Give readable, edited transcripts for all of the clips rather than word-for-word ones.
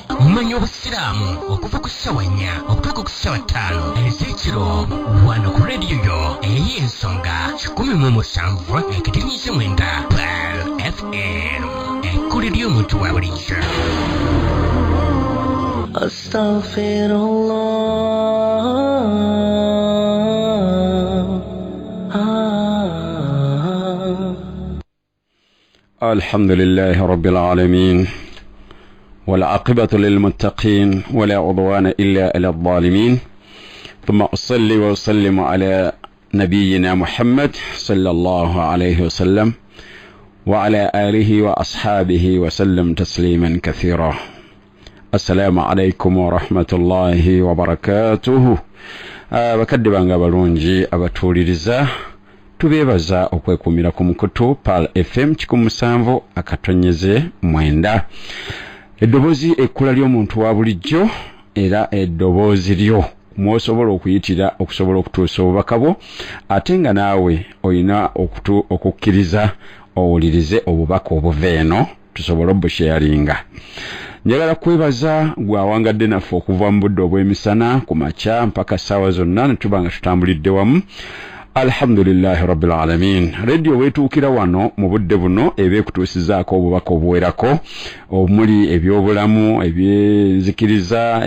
Manya Obusiraamu okuva ku ssaawa 4 okutuuka ku ssaawa 5 ez'ekiro wano ku rediyo yo ey'ensonga 107.9 Pearl FM, ekkuli ly'omuntu wa bulijjo. Astaghfirullah. الحمد لله رب العالمين، والعاقبة للمتقين، ولا عدوان إلا على الظالمين، ثم أصلي وأسلم على نبينا محمد صلى الله عليه وسلم وعلى آله وأصحابه وسلم تسليما كثيرا. السلام عليكم ورحمة الله وبركاته. Bakadde bange abalungi abatuuliriza, tubeebaza okwekumira ku mukutu Pearl FM 107.9, eddoboozi ekkula ly'omuntu wa bulijjo, era eddoboozi lyo mwosobola okuyitira okusobola okutuusa obubaka bwo, ate nga naawe olina okukkiriza owulirize obubaka obuva eno tusobole obusharinga. Njagala kwebaza gwe awangadde naffe okuva mu budde obw'emisana ku makya mpaka ssaawa zonna ne tuba nga tutambulidde wamu. Alhamdulillahi rabbil alamin. Rediyo weetuukira wano mu budde buno eba ekutuusizaako obubaka obuwerako omuli ebyobulamu, ebyenzikiriza,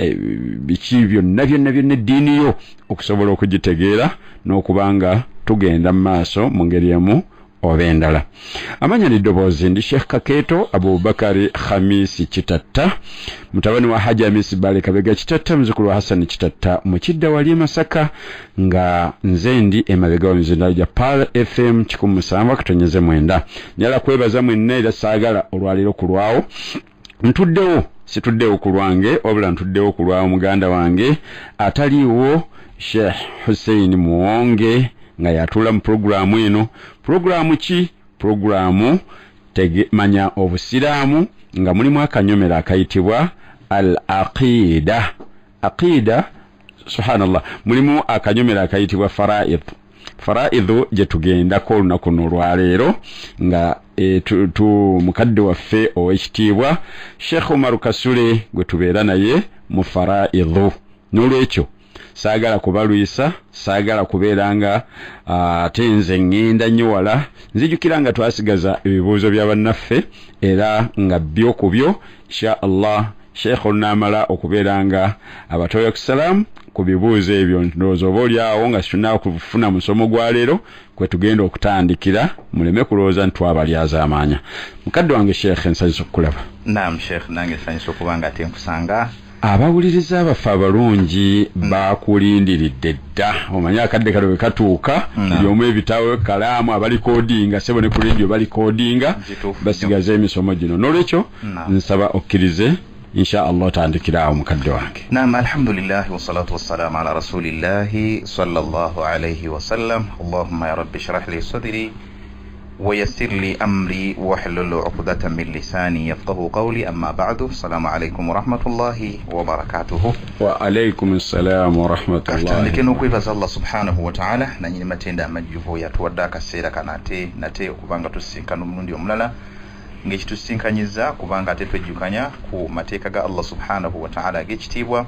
biki byonna byonna byonna, eddiini yo okusobola okugitegeera n'okuba nga tugenda mu maaso mu ngeri emu oba endala. Amanya n'eddoboozi, ndi Sheekh Kakeeto Abubakari Khamisi Kitatta, mutabani wa Haji Amisi Bale Kabega Kitatta, muzukulu wa Hasani Kitatta mukidda wali e Masaka, nga nze ndi emabega w'emizindalo gya Pearl FM 107.9. Njagala kwebaza mwenna, era saagala olwaleero ku lwawo ntuddewo, situddewo ku lwange, wabula ntuddewo ku lwa muganda wange ataliiwo, Sheikh Hussein Muwonge, nga yatuula mu puroguramu eno. Puroguramu ki? Puroguramu Manya Obusiraamu, nga mulimu akanyomero akayitibwa al aqida. Aqida, subhanallah, mulimu akanyomero akayitibwa faraid. Faraidhu gye tugendako olunaku nolwaleero, nga mukadde waffe ow'ekitiibwa Sheikh Umaru Kasule gwe tubeera naye mu faraidhu. N'olwekyo saagala kubalwisa, saagala kubeera nga ate nze ŋŋenda nnyo wala. Nzijukira nga twasigaza ebibuuzo bya bannaffe, era nga byo ku byo insha Allah Sheikh olunaamala okubeera nga abatoya ku salaamu ku bibuuzo ebyo, ndowooza oba oliawo nga situnaa kufuna musomo gwa leero kwe tugenda okutandikira, muleme kulowooza nti twabalyaza amaanya. Mukadde wange Sheikh, nsanyusa okukulaba. Naam Sheikh, nange nsanyusa okuba nga ate nkusanga. Abawuliriza baffe abalungi bakulindiridde dda. Omanyi akadde kano bwe katuuka, buli omu ebitabo, kalaamu, abalikodinga sebo ne ku rediyo balikodinga, basigaze emisomo gino. N'olwekyo nsaba okkirize, insha Allah otandikira awo, mukadde wange. Naam, alhamdulillahi wassalatu wassalamu ala rasulillahi sallallahu alayhi wasallam. Allahumma ya rabbi shrah li sadri ويسر لي أمري واحلل عقدة من لساني يفقه قولي. أما بعد، السلام عليكم ورحمة الله وبركاته. وعليكم السلام ورحمة الله. Katandike n'okwebaza Allah subhanahu wa ta'ala nanyini matenda amajjuvu, yatuwadde akaseera kano ate nate okubanga tusisinkana omulundi omulala, ng'ekitusisinkanyiza kubanga ate twejjukanya ku mateeka ga Allah subhanahu wa ta'ala ag'ekitiibwa,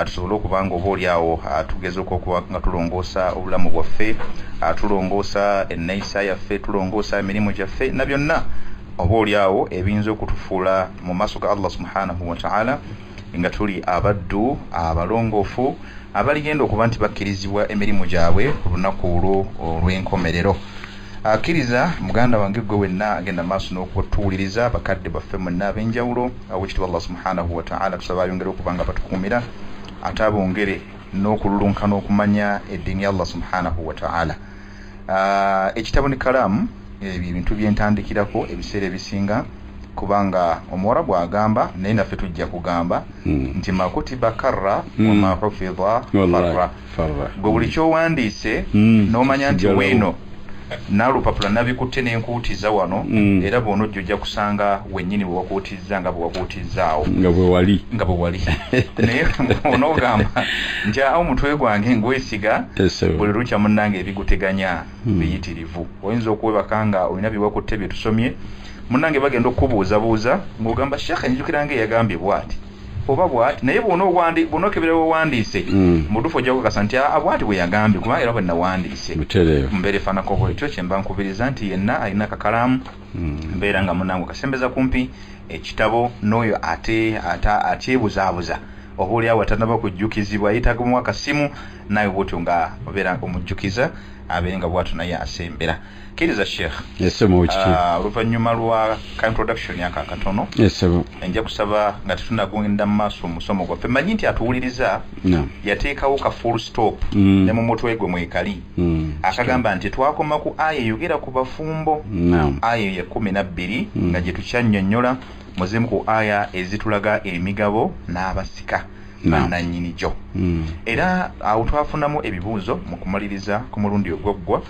tusobole okuba nga oba oliawo tugezeeko okuba nga tulongoosa obulamu bwaffe, tulongoosa enneeyisa yaffe, tulongoosa emirimu gyaffe na byonna oba oliawo ebiyinza okutufuula mu maaso ga Allah subhanahu wa ta'ala nga tuli abaddu abalongoofu abaligenda okuba nti bakkirizibwa emirimu gyabwe ku lunaku olwo olw'enkomerero. Akkiriza muganda wange gwe wenna agenda maaso n'okutuwuliriza, bakadde baffe mwenna ab'enjawulo, awekitiibwa Allah subhanahu wa ta'ala tusaba ayongere okuba nga batukuumira, ate abongere n'okululunkana okumanya eddiini ya Allah subhanahu wa ta'ala. Ekitabo ne kalaamu, ebyo ebintu byentandikirako ebiseera ebisinga, kubanga omuwarabu agamba, naye naffe tujja kugamba nti makutiba karra wama hufidha farra. Gwe buli kyowandiise n'omanya nti weeno n'alupapula nabikutte n'enkuutiza wano, era bw'onojja ojja kusanga wennyini bwe wakuutizza nga bwe wakuutizzaawo nga bwe wali. Nga bwe wali. Naye onoogamba nti awo omutwe gwange ngwesiga, buli lukya munnange ebiguteganya biyitirivu. Oyinza okwebaka nga olina bye wakutte bye tusomye, munnange bagenda okukubuuzabuuza ng'ogamba, "Sheekhe, njukira nga eyagambye bw'ati." Oba bwati naye bw'onookebera wewandiise mutuufu ojja kukakasa nti bwati bwe yagambye, kubanga era bwe nawandiise mbeera efaanako bwetyo. Kyemba nkubiriza nti yenna alina akakalaamu mbeera nga munnange kasembeza kumpi ekitabo, n'oyo ate akyebuzaabuza oba oli awo atannaba kujjukizibwa yeetaaga akasimu, naye bwotyo nga obeera omujjukiza abeere nga bwatyo naye asembera. Kkiriza Sheikh, oluvannyuma lwa ka introduction yako akatono, nja kusaba nga tetunnagenda mu maaso omusomo gwaffe. Mmanyi nti atuwuliriza yateekawo ka full stop ne mu mutwe gwe mwekali akagamba nti twakoma ku aya eyogera ku bafumbo, aya ya 12 nga gye tukyannyonnyola muzimu ku aya ezitulaga emigabo n'abasika bannannyini gyo. Era awo twafunamu ebibuuzo mu kumaliriza ku mulundi ogwaggwa.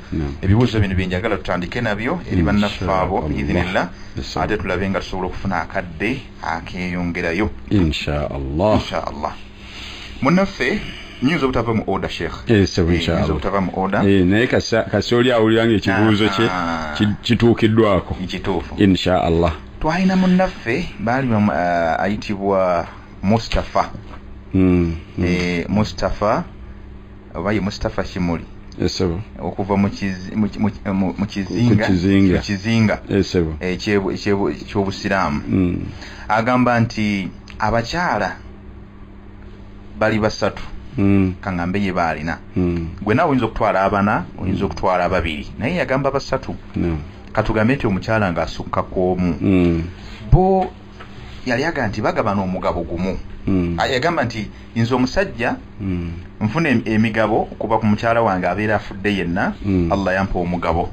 Ebibuuzo bino bye njagala tutandike nabyo eri bannaffe abo biidhinillah, ate tulabe nga tusobola okufuna akadde akeeyongerayo insha Allah. Insha Allah. Munnaffe nyinza obutava mu order Sheikh. Nyinza obutava mu order. Naye kasi oli awulira ng'ekibuuzo kye kituukiddwako. Kituufu. Insha Allah. Twalina munnaffe baali ayitibwa Mustafa. Mustafa oba ye Mustafa Kimuli okuva mu kizinga eky'Obusiraamu. Agamba nti abakyala bali basatu kaŋŋambe ye baalina. Gwe naawe oyinza okutwala abana, oyinza okutwala ababiri, naye yagamba basatu. Katugambe nti omukyala ng'asukka ku omu, bo yali agamba nti bagabana omugabo gumu. Yagamba nti nze omusajja nfuna emigabo kuba ku mukyala wange abeera afudde yenna, Allah yampa omugabo.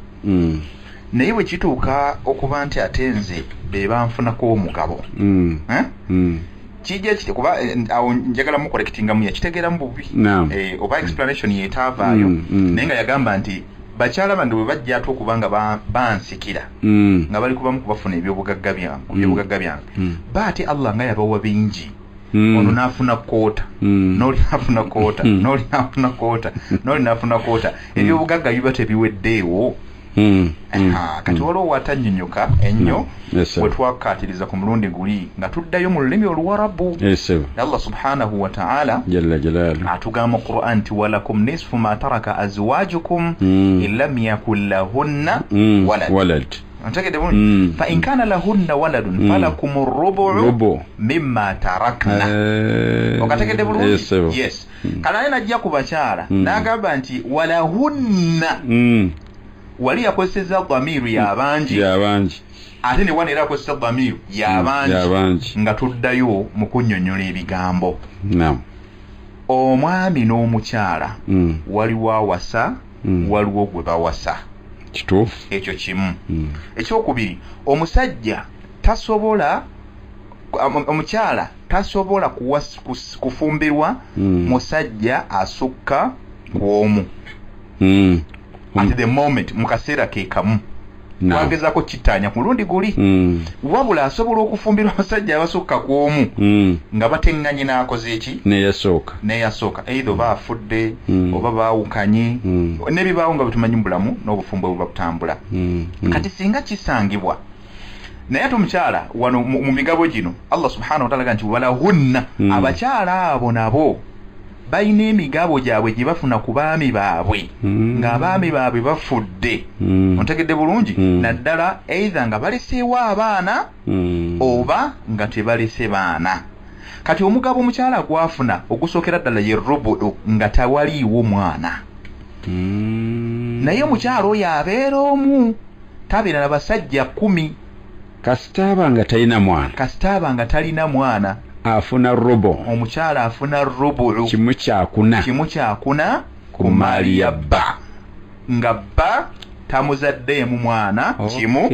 Naye bwe kituuka okuba nti ate nze be banfunako omugabo, kijja kiti kuba awo njagala mukorekitingamu yakitegeeramu bubi oba explanation yeetaavaayo, naye nga yagamba nti bakyala bange bwe bajja ate okuba nga bansikira nga bali kubamu kubafuna ebyobugagga byange, ba ate Allah nga yabawa bingi. Ono n'afuna koota, n'oli n'afuna koota, n'oli n'afuna koota, n'oli n'afuna koota, ebyobugagga biba tebiweddeewo. Kati waliwo watannyonnyoka ennyo bwe twakkaatiriza ku mulundi guli nga tuddayo mu lulimi Oluwarabu. Allah subhanahu wa ta'ala atugamba mu Qur'an nti walakum nisfu ma taraka azwajukum in lam yakun lahunna walad. Ntegedde bulungi. Fa in kana lahunna waladun falakum rubu'u mimma tarakna. Okategedde bulungi? Yes. Kale naye najja ku bakyala n'agamba nti walahunna, wali yakozesezza dhamiru y'abangi, ate ne wano era akozesa dhamiru y'abangi, nga tuddayo mu kunnyonnyola ebigambo. Omwami n'omukyala waliwo awasa, waliwo gwe bawasa. Kituufu. Ekyo kimu. Ekyokubiri, omusajja tasobola, omukyala tasobola kufumbirwa musajja asukka ku omu. At the moment, mu kaseera ke kamu. Twagezaako kittaanya ku mulundi guli. Wabula asobola okufumbirwa abasajja abasukka ku omu nga bateŋŋanye n'akoze eki? N'eyasooka. Either oba afudde oba baawukanye, n'ebibaawo nga bwe tumanyi mu bulamu n'obufumbo buba butambula. Kati singa kisangibwa naye ate omukyala wano mu migabo gino Allah subhanahu wa ta'ala agamba nti walahunna, abakyala abo nabo balina emigabo gyabwe gye bafuna ku baami baabwe ng'abaami baabwe bafudde. Ontegedde bulungi? Naddala either nga baleseewo abaana oba nga tebalese baana. Kati omugabo omukyala gwafuna ogusookera ddala ye rubu'u nga tawaliiwo mwana. Naye omukyala oyo abeera omu, tabeera na basajja 10. Kasita aba nga talina mwana, kasita aba nga talina mwana afuna rubu. Omukyala afuna rubu, 1/4, 1/4 ku mali ya bba, nga bba tamuzaddeemu mwana. Kimu.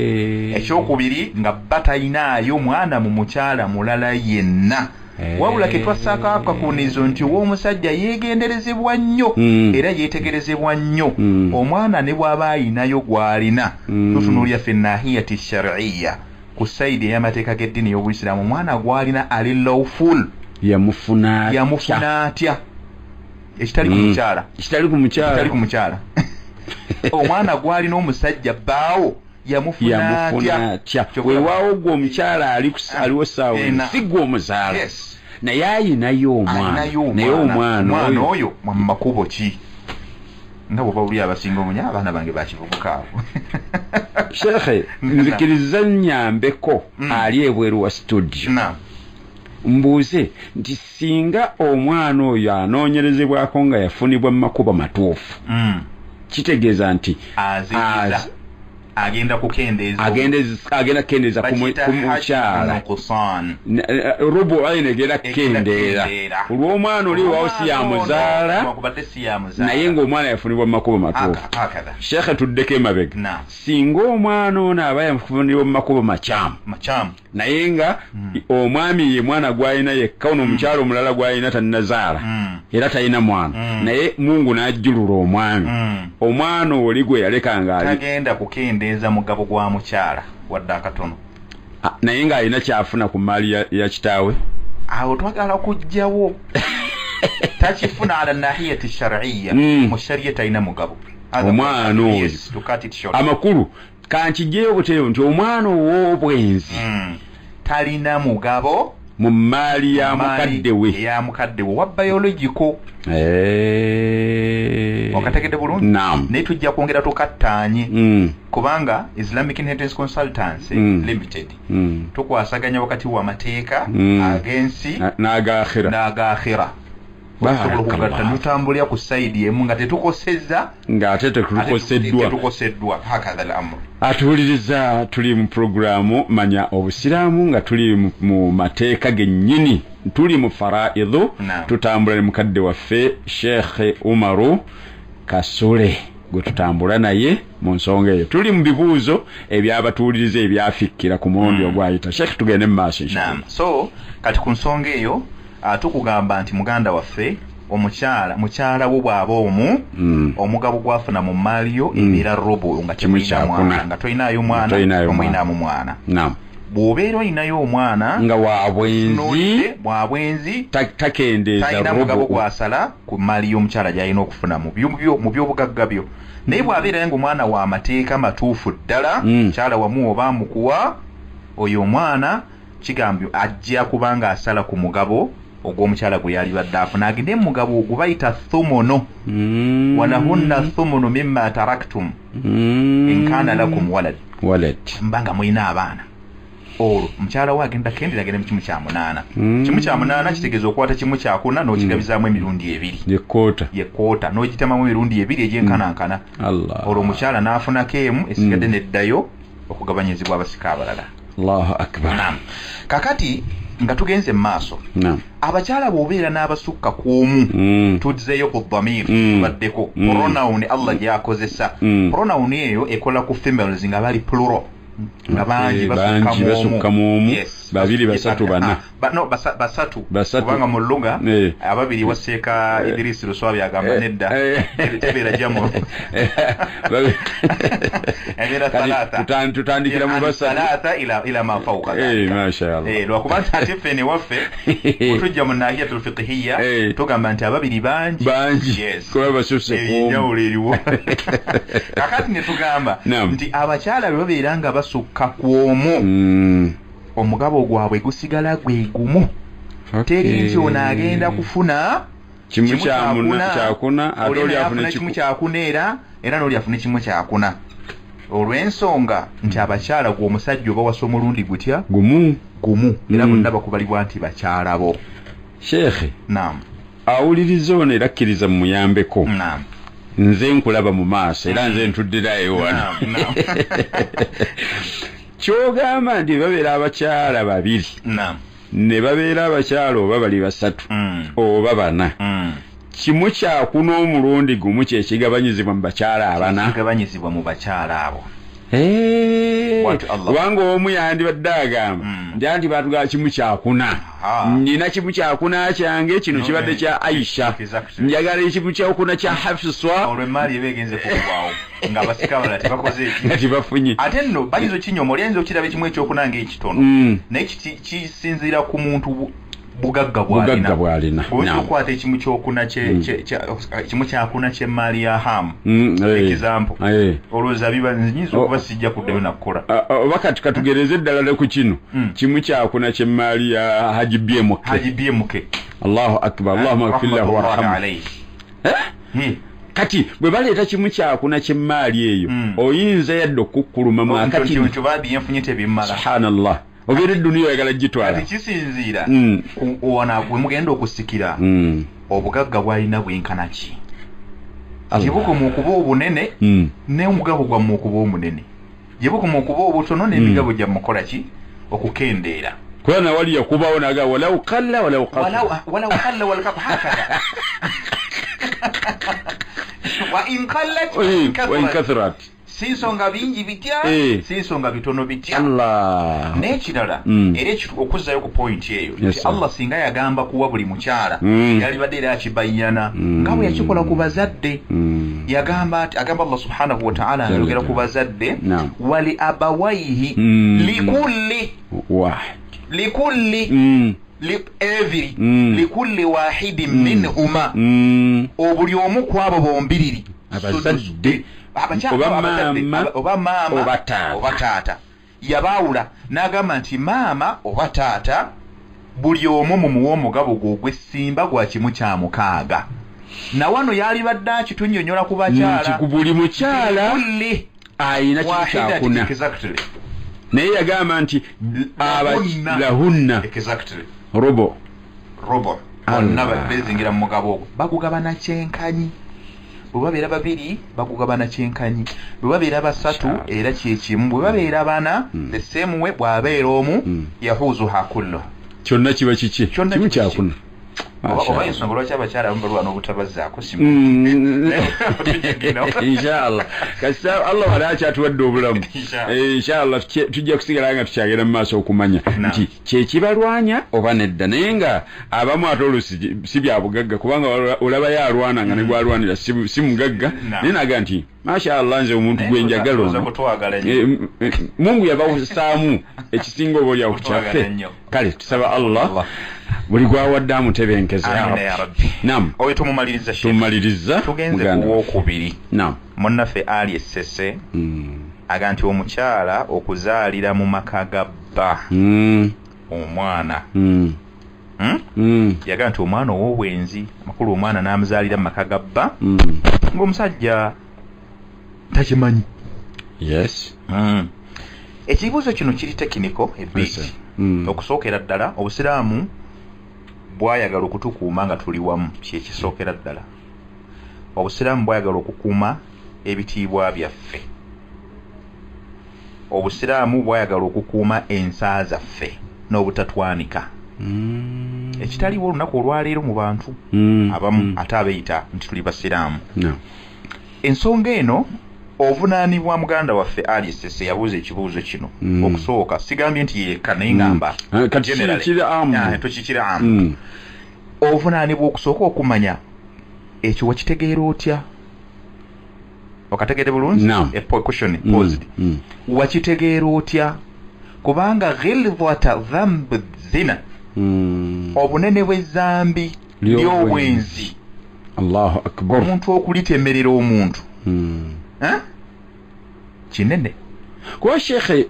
Ekyokubiri, nga bba talinaayo mwana mu mukyala mulala yenna. Wabula ke twassaako akakunizo nti ow'omusajja yeegenderezebwa nnyo era yeetegerezebwa nnyo. Omwana ne bw'aba ayinayo gw'alina, tutunuulira ffe nahiyati shar'iyya ku sayidi ey'amateeka g'eddiini y'Obuyisiraamu, omwana gw'alina ali lawful, yamufuna atya? Ekitali ku mukyala, ekitali ku mukyala. Omwana gw'alina omusajja bbaawo yamufuna atya? Weewaawo gwe omukyala aliwo ssaawa si gwe omuzaala. Naye ayinayo omwana, naye omwana oyo mu makubo ki nga bw'oba buli abasinga omunya abaana bange bakivubuka abo. Shekhe, nzikiriza nnyambeko ali ebweru wa studio. Mbuuze nti singa omwana oyo anoonyerezebwako nga yafunibwa mu makubo matuufu, kitegeeza nti agenda kukendeeza, agenda kukendeeza ku mukyala, rubu ayina egenda kukendeera olw'omwana oli waawo si yamuzaala, naye ng'omwana yafunibwa mu makubo matuufu. Shekhe, tuddeko emabega, singa omwana ono aba yafunibwa mu makubo makyamu, naye nga omwami ye mwana gw'alina yekka, ono omukyala omulala gw'alina tannazaala era talina mwana, naye Mungu n'ajjulula omwami, omwana oli gwe yaleka nga tagenda kukendeeza mugabo gwa mukyala wadde akatono, naye ng'alina kyafuna ku mmaali ya kitaawe. Awo twagala kuggyawo takifuna ala nahiyati shar'iyya, mu shariya talina mugabo omwana oyo. Amakulu kankiggyeyo butereevu nti omwana ow'obwenzi talina mugabo mu mmaali ya mukadde we, ya mukadde we wa biological. Okategedde bulungi? Naye tujja kwongera tukattaanye, kubanga Islamic Inheritance Consultancy Limited tukwasaganya wakati w'amateeka ag'ensi n'ag'akhira. Osobola okugatta notambulira ku sayidi emu nga tetukosezza, ng'ate tetukoseddwa. Hakadha al-amru. Atuwuliriza, tuli mu puroguramu Manya Obusiraamu, nga tuli mu mateeka gennyini, tuli mu faraidhu, tutambula ne mukadde waffe Sheikh Umaru Kasule gwe tutambula naye mu nsonga eyo. Tuli mu bibuuzo ebyabatuwuliriza ebyafikkira ku mulundi ogwayita. Sheikh, tugende mu maaso. So kati ku nsonga eyo tukugamba nti muganda waffe omukyala, mukyala wo bw'aba omu, omugabo gwafuna mu mmaali yo ebeera rubu, nga temulina mwana, nga tolinayo mwana, omulinamu mwana. Bw'obeera olinayo omwana nga wabwenzi, takendeeza talina mugabo gwasala ku mmaali y'omukyala gy'alina okufuna mu byobugagga byo. Naye bw'abeerayo ng'omwana wa mateeka matuufu ddala, mukyala wamu oba mukuwa, oyo omwana kigambye ajja kubanga asala ku mugabo ogw'omukyala gwe yali badde afuna, agende mugabo ogwo bayita thumono. Walahunna thumunu mimma taraktum in kana lakum walad, mbanga mulina abaana. Olwo mukyala we agenda kendera agende mu 1/8. 1/8 kitegeeza okwata 1/4 n'okigabizaamu emirundi ebiri, ye koota n'ogitemamu emirundi ebiri egyenkanankana. Olwo omukyala n'afunako emu esigadde neddayo okugabanyizibwa abasika abalala. Allahu akbar. Kakati nga tugenze mu maaso, abakyala bw'obeera n'abasukka ku omu, tuzzeeyo ku dhamir, tubaddeko pronoun Allah gy'akozesa. Pronoun eyo ekola ku females nga bali plural, nga bangi basukka mu omu, babiri, basatu, bana. No, basatu, kubanga mu lugha ababiri waseeka Idris Luswabi agamba nedda, tebeera jamu, ebeera thalatha. Tutandikira mu basatu, thalatha ila ma fawqa. Masha Allah. Lwakuba nti ate ffe ne waffe otujja mu nahiyatul fiqhiyya, tugamba nti ababiri bangi, kuba basusse ku enjawulo eriwo. Kakati ne tugamba nti abakyala bwe babeera nga basukka ku omu, omugabo gwabwe gusigala gwe gumu. Teri nti ono agenda kufuna 1/4, ate oli afune 1/4, era n'oli afune 1/4, olw'ensonga nti abakyala gwe omusajja oba wasa omulundi gutya? Gumu. Gumu, era bonna bakubalibwa nti bakyala bo. Sheikh, naam. Awuliriza ono era akkiriza mumuyambeko. Naam. Nze nkulaba mu maaso, era nze ntuddirayo wano. Kyogamba nti babeera abakyala babiri, ne babeera abakyala oba bali basatu oba bana, 1/4 omulundi gumu kyekigabanyizibwa mu bakyala abana, kigabanyizibwa mu bakyala abo. Kubanga omu yandibadde agamba nti anti baatugamba 1/4, nina 1/4 kyange kino kibadde kya Aisha, njagala 1/4 kya Hafswa. Olwo emaali eba egenze kukubwawo nga abasika abalala tebakoze eki, nga tebafunye. Ate nno bayinza okinyoma, oli ayinza okiraba 1/4 ng'ekitono, naye kisinziira ku muntu bugagga bw'alina. Okwata ekimu kyokuna ekimu kyakuna ky'emmaali ya Hamu, example, olowooza biba nyinza okuba sijja kuddayo nakukola. Oba kati katugereze eddala ne ku kino, kimu kyakuna ky'emmaali ya Haji BMK. Haji BMK. Allahu akbar, Allahumma ighfir lahu warhamhu. Kati bwe baleeta kimu kyakuna ky'emmaali eyo, oyinza yadde okukkuluma mwakati. Subhanallah. Obeera eduniya oyagala gitwala. Kati kisinziira wana gwe mugenda okusikira, obugagga bw'alina bwenkana ki? Gye bukoma okuba obunene n'omugabo gwammwe okuba omunene, gye bukoma okuba obutono n'emigabo gyammwe kola ki? Okukendeera. Kuba nawali yakubawo naga walau qalla walau qalla walau qalla walau hakadha wa in qallat wa in kathurat. Si nsonga bingi bitya, si nsonga bitono bitya. Allah. N'ekirala, era okuzzayo ku point eyo, nti Allah singa yagamba kuwa buli mukyala, yalibadde era akibayana nga bwe yakikola ku bazadde. Yagamba ati, agamba Allah subhanahu wa ta'ala ayogera ku bazadde, wali abawaihi likulli wahid, likulli every likulli wahidin minhuma, obuli omu ku abo bombiriri, abazadde oba maama oba taata. Yabaawula n'agamba nti maama oba taata buli omu mumuwa omugabo gwe ogw'essimba gwa 1/6. Na wano yalibadde akitunnyonnyola ku bakyala nti buli mukyala ayina 1/4. Naye yagamba nti lahunna robo bonna bezingira mu mugabo ogwo, bagugabana kyenkanyi. Bwe babeera babiri bagugabana kyenkanyi, bwe babeera basatu era kyekimu, bwe babeera bana the same way, bw'abeera omu yahuzuha kullu, kyonna kiba kiki? Kimu kyakuna. Oba ensonga lwaki abakyala abamu balwana obutabazzaako simu. Inshallah kasita Allah wali akyatuwadde obulamu, inshallah tujja kusigala nga tukyagenda mu maaso okumanya nti kyekibalwanya oba nedda. Naye nga abamu ate oluusi si bya bugagga, kubanga olabayo alwana nga ne gwalwanira si mugagga, naye naga nti mashallah nze omuntu gwe njagala ono Mungu yabawusaamu ekisinga oba oli awo kyaffe. Kale tusaba Allah buli gwawadde amutebenkeze. Naam. Oyo tumumaliriza. Tumumaliriza. Tugenze ku wokubiri. Naam. Munnaffe Ali Essese aga nti omukyala okuzaalira mu maka ga bba omwana, yaga nti omwana ow'obwenzi, amakulu omwana n'amuzaalira mu maka ga bba ng'omusajja takimanyi. Yes. Ekibuuzo kino kiri technical a bit. Okusookera ddala obusiraamu bwayagala okutukuuma nga tuli wamu, kyekisookera ddala. Obusiraamu bwayagala okukuuma ebitiibwa byaffe. Obusiraamu bwayagala okukuuma ensa zaffe n'obutatwanika. Ekitaliwo olunaku olwaleero mu bantu abamu ate abeeyita nti tuli basiraamu. Ensonga eno ovunaanibwa muganda waffe Ali Ssese yabuuza ekibuuzo kino. Okusooka sigambye nti yekka, naye ngamba tokikira amu. Ovunaanibwa okusooka okumanya ekyo wakitegeera otya. Okategedde bulungi? Question posed. Wakitegeera otya? Kubanga ghilzata dhambi zina, obunene bw'ezzambi ly'obwenzi. Allahu akbar. Omuntu okulitemerera omuntu kinene. Kuba shekhe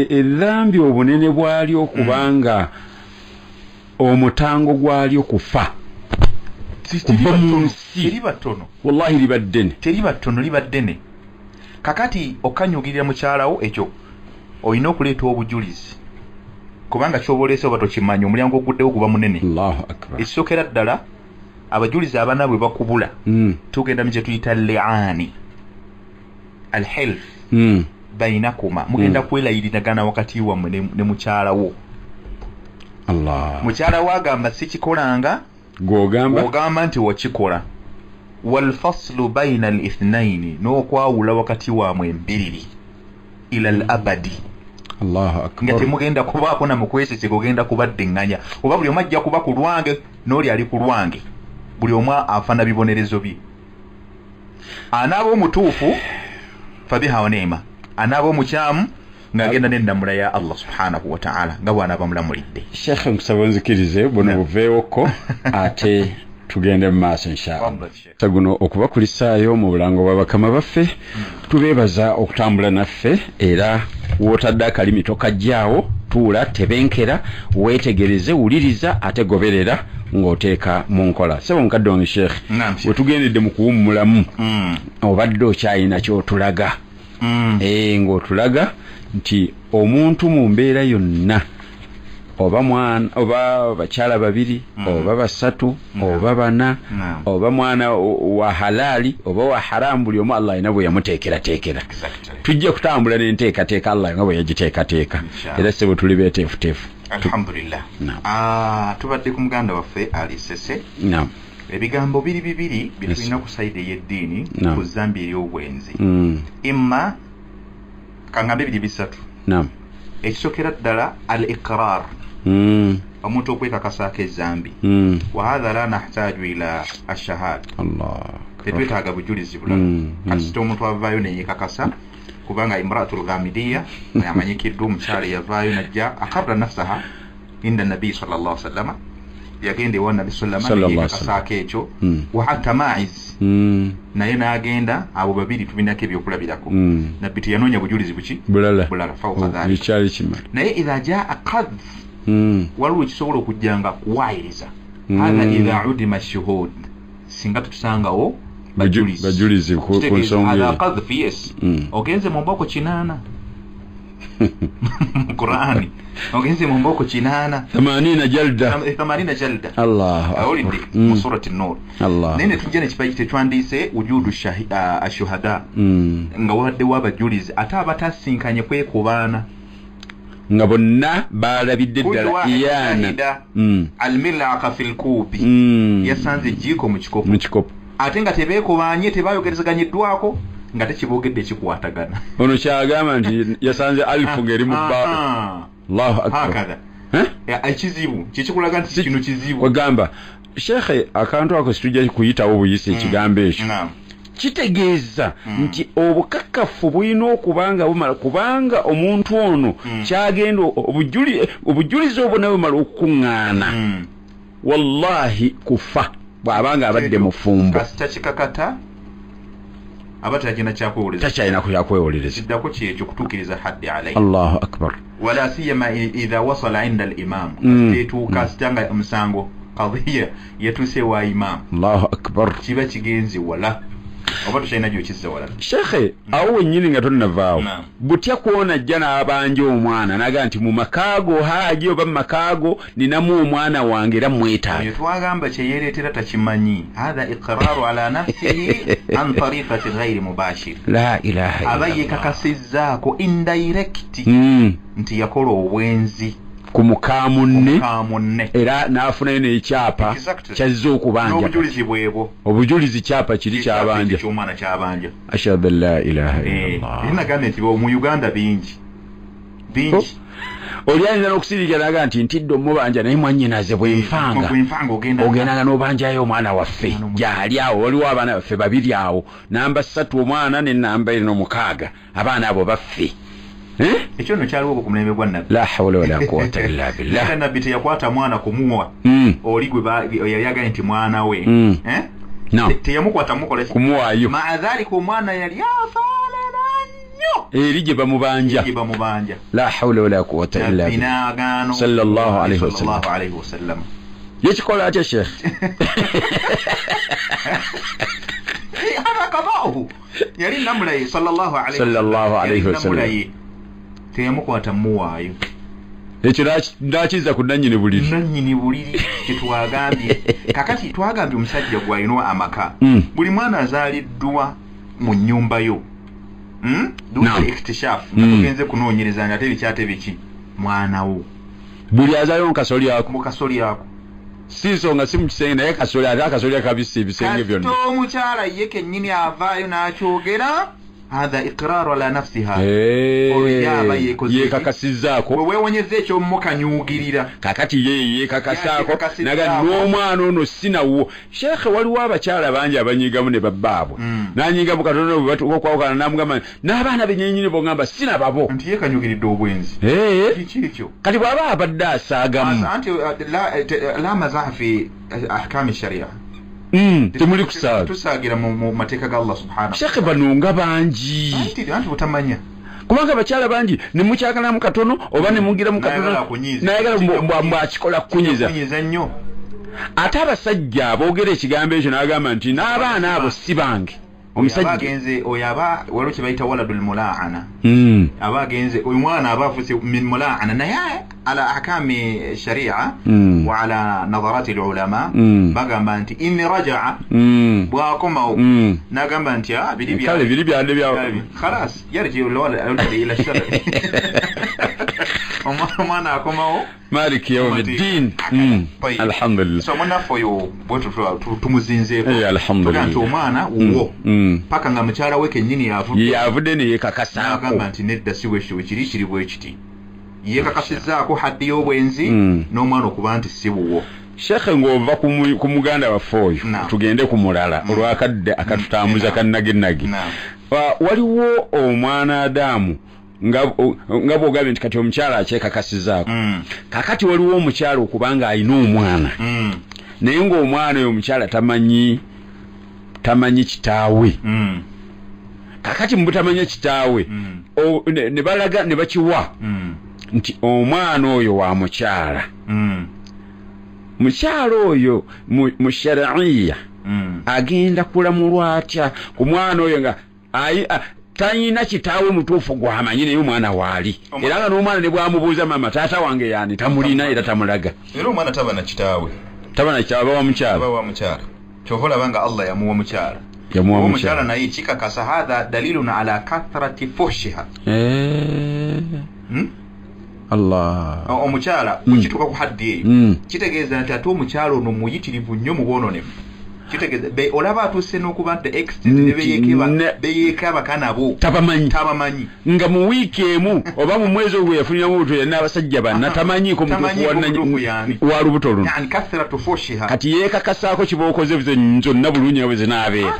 edhambi obunene bwalyo kubanga omutango gwalyo kufa. Kuva mu nsi. Teriba ttono. Wallahi liba ddene. Teriba ttono, liba ddene. Kakati okanyugirira mukyalawo ekyo olina okuleeta obujulizi, kubanga ky'oba oleese oba tokimanyi, omulyango oguddewo guba munene. Allahu akbar. Ekisookera ddala abajulizi abana bwe bakubula, tugenda mu kye tuyita li'aani alhilf bainakuma, mugenda kwelayiriragana wakati wammwe ne mukyalawo. Allah. Mukyala wo agamba sikikolanga, gw'ogamba nti wakikola. Walfaslu baina alithnaini, n'okwawula wakati wammwe embiriri ila al abadi. Allahu akbar. Nga temugenda kubaako na mukwesese, ogenda kubaddiŋŋanya, oba buli omu ajja kuba ku lwange n'oli ali ku lwange, buli omu afana bibonerezo bye. Anaaba omutuufu fabiha wa neema, anaaba omukyamu Ng'agenda n'ennamula ya Allah subhanahu wa ta'ala nga bw'anaaba mulamulidde. Sheikh, nkusaba onzikirize buno buveewoko ate tugende mu maaso inshallah. Guno okubakulisaayo mu bulango bwa bakama baffe, tubeebaza okutambula naffe, era w'otadde akalimi tokajjaawo, tuula, tebenkera, weetegereze, wuliriza ate goberera ng'oteeka mu nkola. Ssebo mukadde wange Sheikh, we tugendedde mu kuwummulamu, obadde okyalina ky'otulaga, ng'otulaga nti omuntu mu mbeera yonna, oba mwana, oba bakyala babiri, oba basatu, oba bana, oba mwana wa halali oba wa haramu, buli omu Allah alina bwe yamuteekerateekera. Tujja kutambula n'enteekateeka Allah nga bwe yagiteekateeka, era ssebo tuli beeteefuteefu. Alhamdulillah. Tubadde ku muganda waffe Ali Sese. Ebigambo biri bibiri bye tulina ku sayidi ey'eddiini ku zambi ery'obwenzi. Imma kangambe biri bisatu. Ekisookera ddala al-iqrar, omuntu okwekakasaako ezambi. Wa hadha la nahtaju ila ashahada, tetwetaaga bujulizi bulala. Kati sita omuntu avaayo neyekakasa, kubanga imraatul ghamidiya amanyikiddwa omukyala yavaayo najja akarra nafsaha inda nabii sallallahu alaihi wasallam, yagenda ewa nabi sallallahu alaihi wasallam neyekakasaako ekyo. Wa hatta Ma'iz naye n'agenda, abo babiri tubinako ebyokulabirako. Nabbi teyanoonya bujulizi buki bulala fawqa dhalika. Naye idha jaa qadhf, waliwo ekisobola okujja nga kuwaayiriza. Hadha idha udima shuhud, singa tutusangawo bajulizi ku nsonga. Hadha qadhf, yes. Ogenze mu mboko 8 mu Qur'ani, ogenze mu mboko 8, 80 jalda, 80 jalda. Allahu awulidde mu surati Nur. Allah. Naye ne tujja nekipayi tetwandiise wujudu ashuhada, nga wabaddewo abajulizi ate abatasinkanye kwekubaana, nga bonna balabidde ddala iyana. Almilaka fil kubi, yasanze ejjiiko mu kikopo, ate nga tebeekubanye, tebayogerezeganyiddwako, nga tekiboogedde kikwatagana. Ono kyagamba nti yasanze alifu ng'eri mu bba. Allahu akbar. Hakadha ekizibu kikikulaga nti kino kizibu. Wagamba Sheikh, akantu ako situjja kuyitawo buyise ekigambo ekyo. Kitegeeza nti obukakafu bulina okubanga bumala, kubanga omuntu ono kyagenda obujulizi obwo nawe bumala okukuŋŋaana, wallahi kufa bw'abanga abadde mufumbo. Kasita kikakata aba takyalina kyakwewoleza, takyalina kyakwewoleza. Kiddako kyekyo kutuukiriza haddi alayhi. Allahu akbar. Wala siyama idha wasala inda al-imam, kasiteetuuka sitanga omusango qadhiya yatuuse wa imam. Allahu akbar. Kiba kigenze wala oba tukyalina gy'okizza walala. Sheikh, awo wennyini nga tonnavaawo, butya kwona ajja n'abanja omwana n'agamba nti mu makaago haaji oba mu makaago ninamu omwana wange era mwetaaga. Oyo twagamba kye yeereetera takimanyi. Hadha iqraaru ala nafsihi an tariqati ghairi mubashir. La ilaha illallah. Aba yeekakasizzaako indirect nti yakola obwenzi ku muka munne, era n'afunayo n'ekyapa kyazze okubanja. N'obujulizi bwebwo, obujulizi kyapa kiri kyabanja, ky'omwana kyabanja. Ashhadu an la ilaha illallah. Era nagambye nti mu Uganda bingi bingi. Oli ayinza n'okusirikira n'agamba nti ntidde omubanja, naye mwannyinaze bwenfanga ogendanga n'obanjayo omwana waffe gyali awo. Waliwo abaana baffe babiri awo, namba 3 omwana ne namba 6, abaana abo baffe. Ekyo nno kyaliwo ku mulembe gwa Nabbi. La hawla wala quwwata illa billah. Era Nabbi teyakwata mwana kumuwa oli gwe yali agambye nti mwana we, teyamukwata mukola kumuwaayo. Maa dhalika omwana yali afaanana nnyo eri gye bamubanja, gye bamubanja. La hawla wala quwwata illa billah. Sallallahu alayhi wasallam. Yekikola atya Sheikh? Hadha qada'uhu, yali namulaye sallallahu alayhi wasallam, teyamukwata muwaayo. Ekyo ndakiza ku nannyini buliri, nannyini buliri kyetwagambye. Kakati twagambye omusajja gw'alina amaka, buli mwana azaaliddwa mu nnyumba yo, iktishafu, nga tugenze kunoonyereza nga ate biki ate biki, mwana wo buli azaalibwa mu kasoli ako, mu kasoli ako, si nsonga si mu kisenge, naye kasoli ate akasoli akabisa ebisenge byonna. Kasita omukyala ye kennyini avaayo n'akyogera, Hadha iqraru ala nafsiha. Oluyaba yekakasizzaako bwe weewonyeza ekyomukanyuugirira kakati ye yekakasaako naga n'omwana ono sinawo. Sheekhe, waliwo abakyala bangi abanyigamu ne babbaabwe nanyigamu katono bwe batuuka okwawukana n'amugamba n'abaana benyennyini bongamba sinababo nti yeekanyugiridde obwenzi. Kiki ekyo? Kati bw'aba abadde asaagamu anti la mazaha fi ahkami sharia. Temuli kusaaga, tusaagira mu mateeka ga Allah subhanahu. Sheekhe, bano nga bangi anti butamanya, kubanga abakyala bangi ne mukyagalamu katono oba ne mugiramu katono nayagala mbwakikola kukunyiza nnyo. Ate abasajja aboogera ekigambo ekyo n'agamba nti n'abaana abo si bange. Omusajja agenze oyo aba waliwo kye bayita waladul mulaana. Aba agenze oyo mwana aba afuuse min mulaana, naye ala ahkami sharia wa ala nadharati ulama bagamba nti in rajaa bwakomawo n'agamba nti kale biri byadde bya khalas yarji alwalad ila shar. Omwana akomawo maliki yawmiddin. Alhamdulillah. So munnaffe oyo bwe tumuzinzeeko alhamdulillah nti omwana wuwo paka nga mukyala we kennyini yavudde ne yeekakasaako n'agamba nti nedda si bwekityo bwe kiri, kiri bwe kiti. Yeekakasizzaako haddi y'obwenzi n'omwana okuba nti si wuwo. Sheekhe, ng'ova ku muganda waffe oyo tugende ku mulala olwakadde akatutambuza kannaginagi. Waliwo omwana Adamu nga bw'ogambye nti kati omukyala akyekakasizaako. Kakati waliwo omukyala okubanga alina omwana naye ng'omwana oyo omukyala tamanyi kitaawe. Kakati mu butamanya kitaawe ne balaga ne bakiwa nti omwana oyo wa mukyala. Mukyala oyo mu shariya agenda kulamulwa atya ku mwana oyo nga tayina kitaawe mutuufu gwamanyi naye omwana waali, era nga n'omwana ne bwamubuuza mama taata wange yaani tamulina era tamulaga. Era omwana taba na kitaawe, aba wa mukyala, aba wa mukyala. Kyova olaba nga Allah yamuwa mukyala, yamuwa omukyala naye kikakasa hadha dalilun ala kathrati fuhshiha. Allah omukyala bwekituuka ku haddi eyo kitegeeza nti ate omukyala ono muyitirivu nnyo mu bwononefu. Kitegeeza olaba atuuse n'okuba nti extent ne beyeeka abakana bo tabamanyi nga mu wiiki emu oba mu mwezi ogwo yafuniramu obuto yenna abasajja banna tamanyiiko mutuufu wa lubuto luno. Yani kathratu fuhshiha. Kati yeekakasaako kibookoze zonna bulungi nga bwe zinaabeera.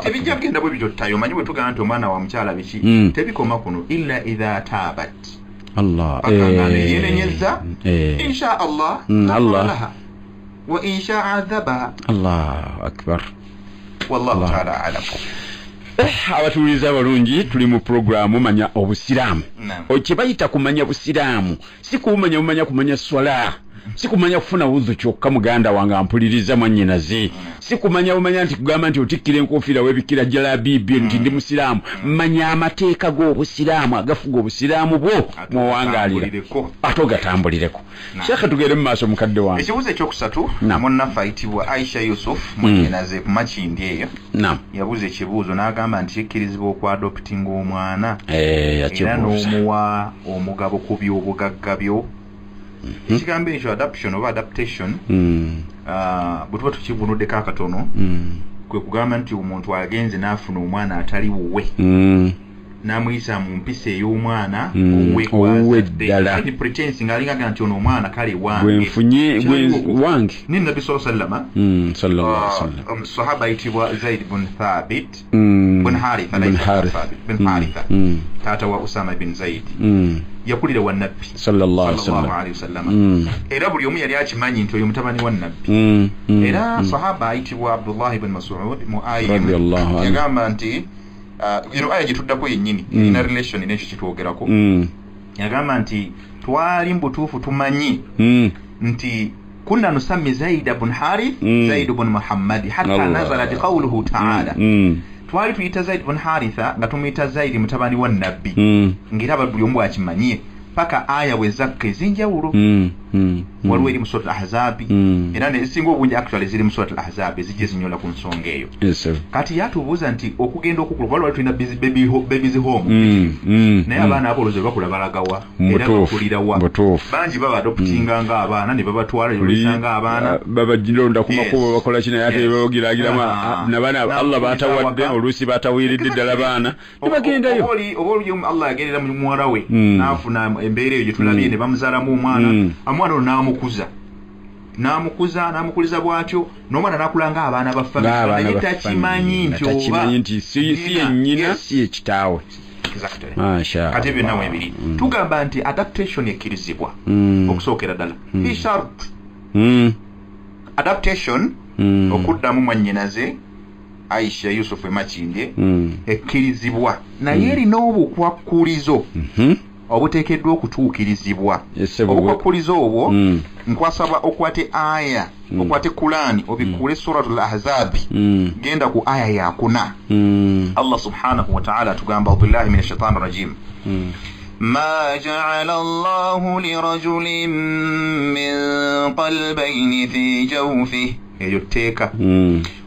Tebijja kugenda bwe bityo ttayo. Omanyi bwe tugamba nti omwana wa mukyala biki tebikoma kuno illa idha taabat. Allah yenenyeza insha Allah Allah wa insha adhabaha. Allahu akbar. Wallahu ta'ala alam. Abatuwuliriza abalungi, tuli mu puroguramu manya obusiraamu. Kye bayita kumanya busiraamu si kumanya bumanya kumanya swala, si kumanya kufuna wudhu kyokka. Muganda wange ampuliriza mwannyinaze, si kumanya bumanya nti kugamba nti otikkira enkofiira weebikkira jalabibi nti ndi musiraamu. Manya amateeka g'obusiraamu agafuga obusiraamu bwo mwowangaalira ate ogatambulireko. Sheekhe, tugende mu maaso mukadde wange. Ekibuuzo ekyokusatu, munnaffe ayitibwa Aisha Yusuf mwannyinaze ku Makindye eyo yabuuza ekibuuzo n'agamba nti kikkirizibwa okwadoptinga omwana era n'omuwa omugabo ku by'obugagga byo. Ekigambo ekyo adoption oba adaptation bwe tuba tukivunuddeko akatono kwe kugamba nti omuntu agenze n'afuna omwana atali wuwe n'amuyisa mu mpisa ey'omwana owuwe ddala pretense ng'alinga agamba nti ono omwana kale wange gwenfunye wange. Ne Nabbi sallallahu alaihi wasallam sahaba ayitibwa Zaid bin Thabit bin Haritha bin Haritha taata wa Usama bin Zaid yakulira wa Nabbi sallallahu alaihi wasallam. Era buli omu yali akimanyi nti oyo mutabani wa Nabbi. Era sahaba ayitibwa Abdullah ibn Mas'ud mu aya yagamba nti ino aya gyetuddako yennyini erina relation n'ekyo kyetwogerako. Yagamba nti twali mbutuufu tumanyi nti kunna nusammi Zaid ibn Harith Zaid ibn Muhammad hatta nazalat qawluhu ta'ala. Twali tuyita Zaid ibn Haritha nga tumuyita Zaid mutabani wa Nabbi ng'era buli omu akimanyie paka aya bwe zakka ez'enjawulo. Waliwo eri mu Surat Al-Ahzabi, era nezisinga obungi actually ziri mu Surat Al-Ahzabi, ezijja zinyola ku nsonga eyo. Kati yatubuuza nti okugenda okukula, kuba lwali tulina babies home, naye abaana abo olowooza bakula balagawa era bakulirawa? Bangi baba adoptinga nga abaana ne babatwala nga abaana babagironda ku makubo, bakola kino, ate bagiragiramu nabaana Allah batawadde, oluusi batawiiridde ddala baana ne bagendayo. Oba oli Allah yagerera mu muwala we n'afuna embeera eyo gye tulabye, ne bamuzaalamu omwana, omwana ono n'amukuza n'amukuliza bw'atyo, n'omwana n'akula ng'abaana ba family, naye takimanyi nti oba nti si yennyina, si ye kitaawe. Kati byonna weebiri tugamba nti adaptation ekkirizibwa okusookera ddala bishart. Adaptation, okuddamu mwannyinaze Aisha Yusuf Emakindye, ekkirizibwa, naye erina obukwakkulizo obuteekeddwa okutuukirizibwa. Obukwakkulizo obwo, nkwasaba okwate aya, okwate Kulani, obikkule Suratul Ahzabi, genda ku aya yakuna. Allah subhanahu wa ta'ala tugamba, billahi minash shaitani rajim, ma ja'ala Allahu lirajulin min qalbayni fi jawfihi, eyo tteeka.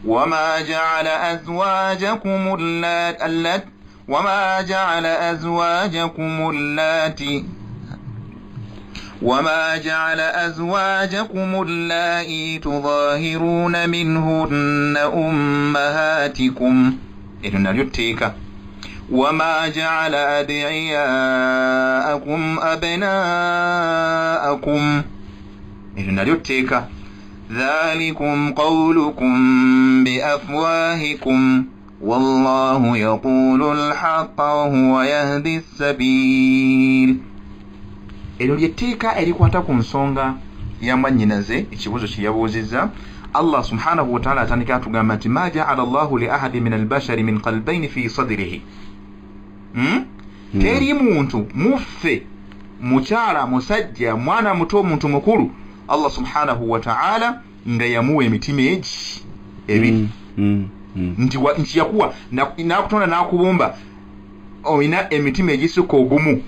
Wama ja'ala azwajakum allati وما جعل أزواجكم اللاتي وما جعل أزواجكم اللائي تظاهرون منهن أمهاتكم، إذن اليتيك. وما جعل أدعياءكم أبناءكم، إذن اليتيك. ذلكم قولكم بأفواهكم والله يقول الحق وهو يهدي السبيل. Eryo lyetteeka erikwata ku nsonga ya mwannyinaze, ekibuuzo kye yabuuzizza. Allah subhanahu wa ta'ala atandika atugamba nti ma ja'ala Allahu li ahadi min albashari min qalbayni fi sadrihi. Teri muntu muffe, mukyala, musajja, mwana muto, muntu mukulu, Allah subhanahu wa ta'ala nga yamuwa emitima egi ebiri. Nti yakuwa n'akutonda n'akubumba olina emitima egisukka ogumu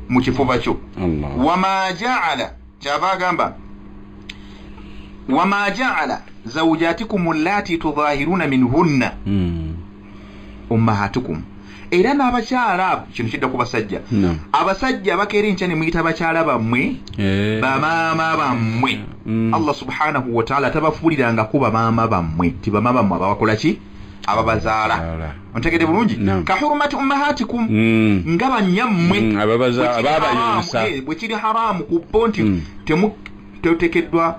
mu kifuba kyo. Wama ja'ala, kyava agamba wama ja'ala zawjatikum allati tudahiruna minhunna ummahatukum, era n'abakyala abo, kino kidda ku basajja, abasajja bakeera enkya ne muyita bakyala bammwe bamaama bammwe. Allah subhanahu wa ta'ala tabafuulirangako bamaama bammwe, ti bamaama bammwe ababakola ki? Ababazaala. Ontegedde bulungi? Ka hurumati ummahatikum, nga bannyammwe bwe kiri haramu ku bo nti temuteekeddwa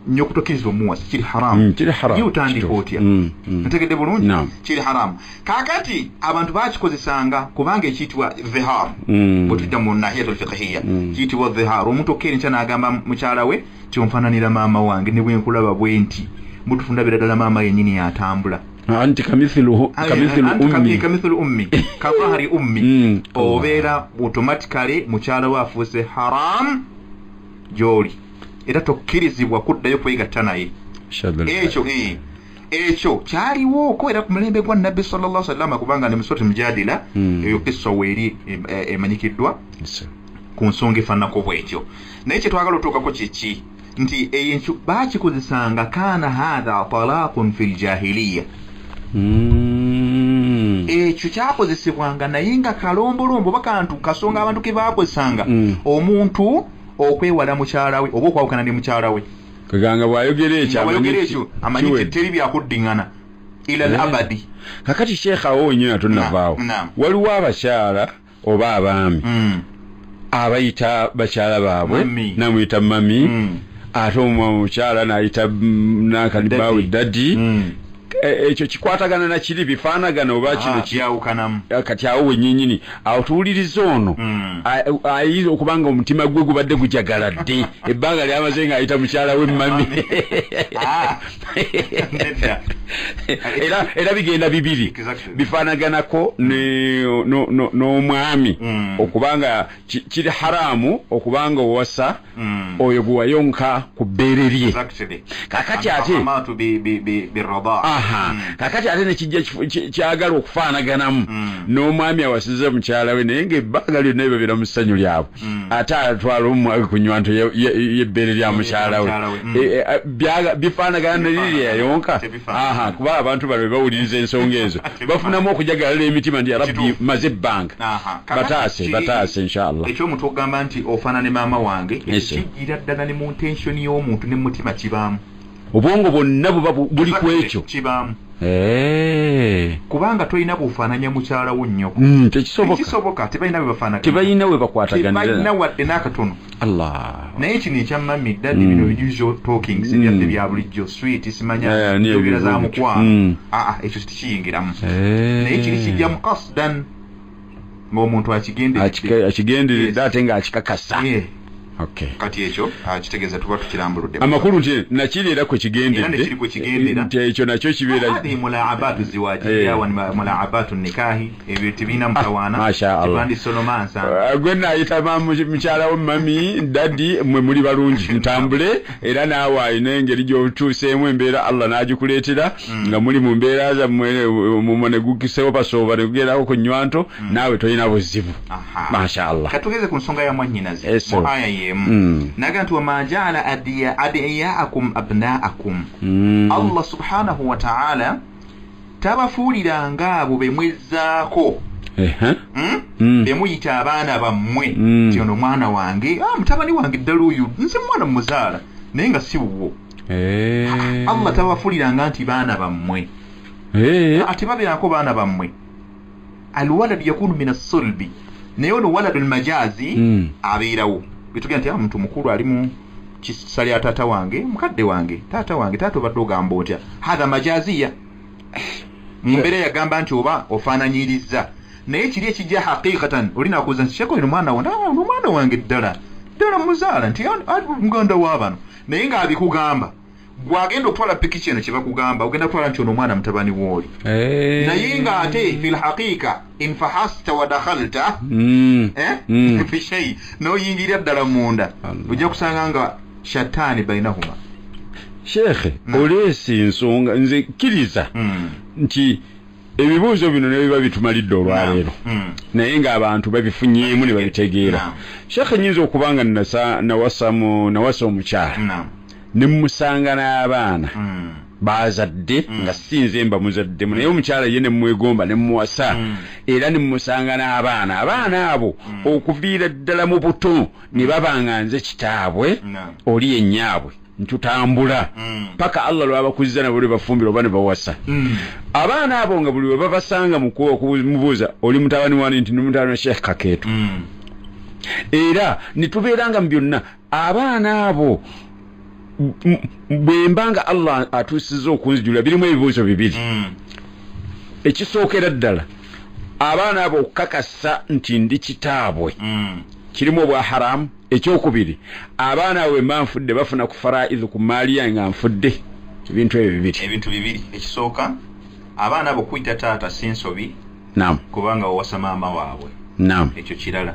nnyo okutokkiriza omuwasi, kiri haramu. Ye otandika otya? Ontegedde bulungi? Kiri haramu. Kaakati abantu bakikozesanga kubanga ekiyitibwa dhihar, bwe tudda mu nahiyatul fiqhiyya, kiyitibwa dhihar. Omuntu okkeera enkya n'agamba mukyala we ti onfaananira maama wange, ne bwe nkulaba bwe nti mutufu ndabira ddala maama yennyini yatambula. Anti kamithlu ummi, kamithlu ummi, kadhahri ummi, obeera automatically mukyala we afuuse haram gy'oli, era tokkirizibwa kuddayo kwegatta naye. Ekyo kyaliwooko era ku mulembe gwa Nabbi sallallahu alaihi wasallam, kubanga ne musoti mujadila eyo kissa weeri emanyikiddwa ku nsonga efaananako bwetyo. Naye kye twagala otuukako kiki? Nti eyo baakikozesanga kaana hatha talaqun fi ljahiliya. Ekyo kyakozesebwanga naye nga kalombolombo oba kantu kasonga abantu ke baakozesanga omuntu okwewala mukyala we oba okwawukana ne mukyala we. Kaganga bw'ayogera ekyo amanyi nti teri byakuddiŋŋana ila al abadi. Kakati Sheikh, awo wennyini atunnavaawo, waliwo abakyala oba abaami abayita bakyala baabwe namuyita mami, ate omukyala n'ayita nakalibawe daddy. Ekyo kikwatagana na kiri, bifaanagana oba kino kyawukanamu? Kati awo wennyinnyini awo tuwuliriza ono ayinza okuba nga omutima gwe gubadde gujagaladde ebbanga lyamaze ng'ayita mukyala we mami. Nedda, Era bigenda bibiri bifaanaganako n'omwami okubanga kiri haramu okubanga owasa oyo gwe wayonka ku bbeere lye. Kakati ate kakati ate nekijja kyagala okufaanaganamu n'omwami awasiza mukyala we, naye ng'ebbanga lyonna bibabeera mu ssanyu lyabwe, ate atwala omwami ku nnywanto y'ebbeere lya mukyala we, bifaanagana neriri yayonka. Kuba abantu bano bawuliriza ensonga ezo bafunamu okujagalala emitima nti yarabbi maze ebbanga, bataase bataase inshallah. Ekyomuntu okugamba nti ofaanana ne maama wange kijjira ddala ne mu intention y'omuntu ne mutima kibaamu, obwongo bwonna buba buli ku ekyo kibaamu. Kubanga tolina bufaananya mukyala wo nnyoko, tekisoboka, tebalina bwe bafaanagana, tebalina we bakwataganira, tebalina wadde n'akatono. Allah. Naye kino ekya mummy daddy bino usual talkings ebyaffe bya bulijjo, sweet simanya njogera za mukwano, ekyo tekiyingiramu. Naye kiri kijja mu qasdan ng'omuntu akigenderedde ate ng'akikakasa. Okay. Kati ekyo kitegeeza tuba tukirambuludde amakulu nti nakiri era kwe kigendedde nti ekyo nakyo kibeera mulaabatu ziwajiya wa mulaabatu nikahi, ebyo tebirina mutawaana. Masha gwe naayita mukyala wo mami daddy, mwe muli balungi ntambule, era naawe alina engeri gy'otuuseemu embeera Allah n'agikuleetera nga muli mu mbeera zammwe mumwo ne gukisewo basooba ne kugerako ku nnywanto, naawe tolina buzibu. Masha Allah. Katugeze ku nsonga ya mwannyinaze mu aya y'emu naga nti wama jaala adiyaakum abnaakum. Allah subhanahu wa ta'ala tabafuuliranga abo be mwezzaako bemuyita abaana bammwe nti ono mwana wange, mutabani wange ddala oyo nze mwana muzaala naye nga si wuwo. Allah tabafuuliranga nti baana bammwe, ate babeerako baana bammwe. Alwaladu yakunu min assulbi, naye ono waladu lmajazi abeerawo. Bitugenda nti omuntu mukulu ali mu kisa lya taata wange, mukadde wange, taata wange, taata obadde ogamba otya? Hatha majaziya mu mbeera yagamba nti oba ofaananyiriza, naye kiri ekijja haqiqatan olina kuuza nti sheko ono mwana wange, ono mwana wange ddala ddala muzaala nti muganda wa bano, naye ng'abikugamba gwagenda okutwala pikiki eno kye bakugamba ogenda kutwala nti ono omwana mutabani wooli, naye ng'ate fil haqiqa in fahasta wa dakhalta fi shay, n'oyingira ddala munda ojja kusanga nga shatani bainahuma. Shekhe, oleesi ensonga nze kkiriza nti ebibuuzo bino ne biba bitumalidde olwaleero, naye ng'abantu babifunyeemu ne babitegeera. Shekhe, nnyinza okuba nga nawasa omukyala ne mmusanga n'abaana bazadde nga sinze mba muzaddemu, naye omukyala ye ne mmwegomba ne mmuwasa, era ne mmusanga n'abaana, abaana abo okuviira ddala mu buto ne baba nga nze kitaabwe oli ennyaabwe ntutambula paka Allah lw'abakuzza nabo lwe bafumbira oba ne bawasa. Abaana abo nga buli we babasanga mu kumubuuza oli mutabani wani nti mutabani wa Sheikh Kakeeto, era ne tubeeranga mu byonna abaana abo bwe mbanga Allah atuusiza okunzijula birimu ebibuuzo bibiri. Ekisookera ddala, abaana abo okukakasa nti ndi kitaabwe kirimu obwa haramu. Ekyokubiri, abaana abo mba nfudde bafuna ku faraidhu ku maali yange nga nfudde. Ebintu ebyo bibiri, ebintu bibiri. Ekisooka, abaana abo kuyita taata si nsobi, naam, kubanga owasa maama waabwe, naam, ekyo kirala.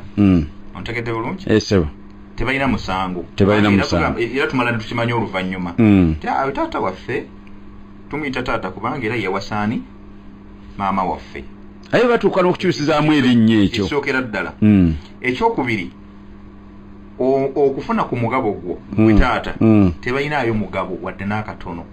Ontegedde bulungi? Esebo tebalina musango, tebalina musango, era tumala ne tukimanya oluvannyuma taata waffe tumuyita taata kubanga era yewasaani maama waffe. Aye batuuka n'okukyusizaamu erinnya ekyo ekisookera ddala. Ekyokubiri, okufuna ku mugabo gwo gwe taata, tebalinaayo mugabo wadde n'akatono,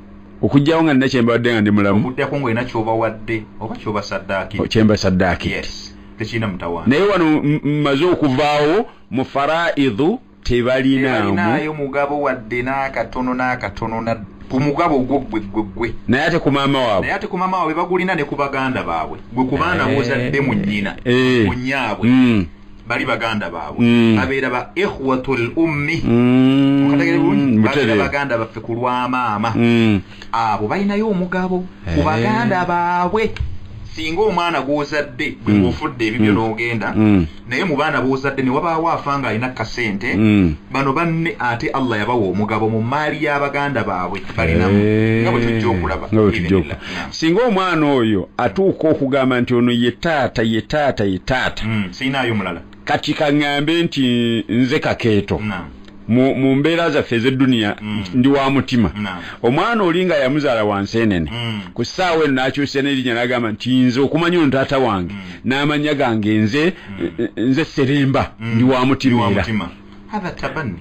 okugyawo nga nina kyembadde nga ndi mulamu, okuddako ng'olina ky'obawadde oba ky'obasaddaakidde, kyembasaddaakidde, yes, tekirina mutawaana. Naye wano mmaze okuvaawo mu faraidhu tebalinaayo mugabo wadde n'akatono n'akatono ku mugabo gwo gwe gwe gwe, naye ate ku maama waabwe, naye ate ku maama waabwe bagulina ne ku baganda baabwe, gwe ku baana b'ozadde mu nnyina mu nnyaabwe bali baganda baabwe, babeera ba ikhwatul ummi, okategere bulungi, babeera baganda baffe ku lwa maama, abo balinayo omugabo ku baganda baabwe, Singa omwana gw'ozadde gwe ng'ofudde ebibyo n'ogenda, naye mu baana b'ozadde ne wabaawo afa nga alina kasente, bano banne ate Allah yabawa omugabo mu maali y'abaganda baabwe balinamu, nga bwe tujja okulaba. Singa omwana oyo atuuka okugamba nti ono ye taata, ye taata, ye taata, siinaayo mulala, kati kaŋŋambe nti nze Kakeeto, mu mbeera zaffe ez'edduniya ndi wa mutima. Omwana oli nga yamuzaala wa nseenene, ku ssaawa eno n'akyusa n'erinnya n'agamba nti nze okumanya ono taata wange n'amannya gange nze nze Sseremba, ndi wa mutima. Era hatha tabanni,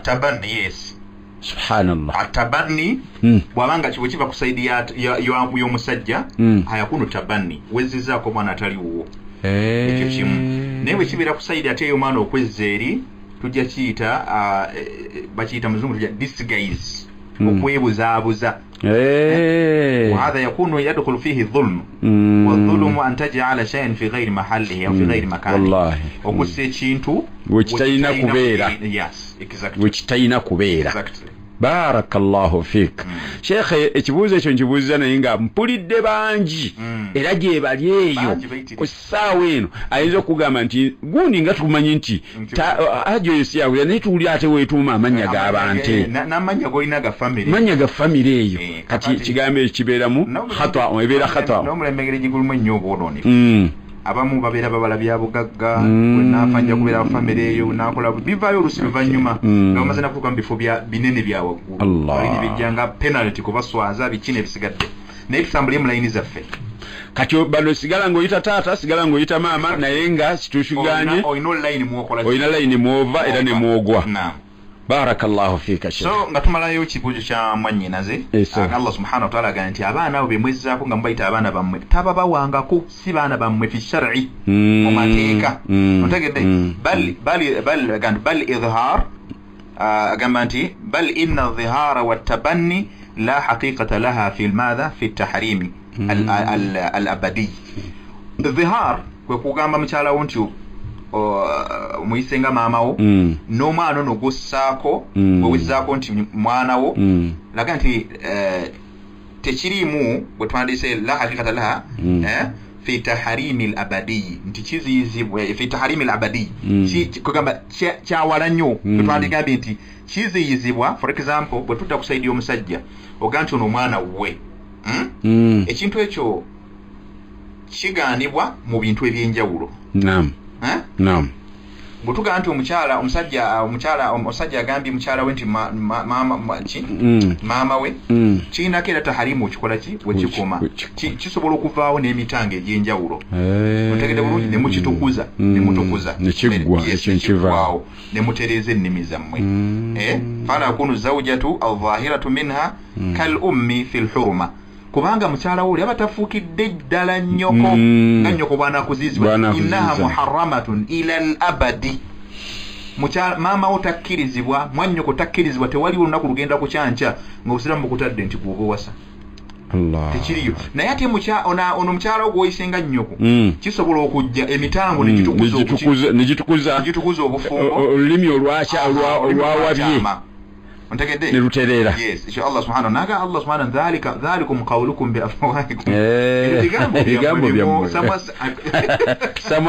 tabanni, yes. Subhanallah. Atabanni bw'abanga bwe kiva ku saidi y'omusajja, hayakunu tabanni, wezzizaako omwana atali wuwo, ekyo kimu. Naye bwe kibeera ku saidi ate ey'omwana okwezza eri, tujja kiyita, bakiyita muzungu tujja disguise, okwebuzaabuza. وهذا يكون يدخل فيه الظلم، والظلم أن تجعل شيئا في غير محله أو في غير مكانه. Okussa ekintu wekitalina kubeera. Yes, exactly. Wekitalina kubeera. Exactly. Barakallahu fik. Sheikh, ekibuuzo ekyo nkibuuziza naye nga mpulidde bangi, era gye bali eyo ku ssaawa eno ayinza okugamba nti gundi nga tumanyi nti ajo oyo si yakulira, naye tuwulira ate weetuuma amannya g'abantu n'amannya g'olina ga famire, mannya ga famire eyo. Kati kigambo ekyo kibeeramu khata, ebeera khata. N'omulembe engeri gigulimu ennyo obwonoonefu, abamu babeera babala bya bugagga, bwe naafa nja kubeera famire eyo, naakola bivaayo olusi luvannyuma nga bamaze nakutuuka mu bifo binene bya waggulu, ali ne bijja nga penalty kubaswaza biki n'ebisigadde. Naye tutambulire mu layini zaffe. Kati bano sigala ng'oyita taata, sigala ng'oyita maama, naye nga kituusuganye olina layini mwokola, olina layini mwova era ne mwogwa. Barakallahu fika Sheikh. So nga tumalayo ekibuuzo kya mwannyinaze, Allah subhanahu wa ta'ala agamba nti abaana abo be mwezzaako nga mubayita abaana bammwe tababawangako, si baana bammwe fi shar'i, mu mateeka. Otegedde? Bal bal bal bal idhar, agamba nti bal inna dhihara wattabanni la haqiqata laha fi madha fi tahrimi al abadi. Dhihar kwe kugamba mukyala wo nti omuyise nga maama wo, n'omwana ono gw'ossaako, gwewezzaako nti mwana wo, laga nti tekiriimu bwe twandise la haqiqata laha fi tahrimi al abadi, nti kiziyizibwa fi tahrimi al abadi, kugamba kyawala nnyo. Bwe twandigambye nti kiziyizibwa, for example bwe tudda ku saidi y'omusajja oga nti ono omwana we, ekintu ekyo kigaanibwa mu bintu ebyenjawulo. Naam. Naam. Bwe tugamba nti omukyala omusajja omukyala omusajja agambye mukyala we nti maama ki maama we, kirinako era taharimu okikola ki wekikoma, kisobola okuvaawo n'emitango egy'enjawulo. Otegedde bulungi? Ne mukitukuza, ne mutukuza nekiggwa, ekyo nkivaawo, ne mutereeza ennimi zammwe. Fala yakunu zawjatu adh-dhahiratu minha kal ummi fi lhuruma, kubanga mukyala wo oli aba tafuukidde ddala nnyoko, nga nnyoko bw'anaakuzizibwa, innaha muharramatun ila al abadi. Maama wo takkirizibwa, mwannyoko takkirizibwa, tewaliwo olunaku lugenda kukyanca ng'obusiraamu bukutadde nti gwoba owasa, tekiriyo. Naye ate ono mukyala wo gw'oyise nga nnyoko, kisobola okujja emitango negitukuza obufumbo, olulimi olwawabye ontegedde ne lutereera. Yes, ekyo Allah subhanahu naga Allah subhanahu dhalika dhalikum qawlukum bi afwahikum, ebigambo byammwe sama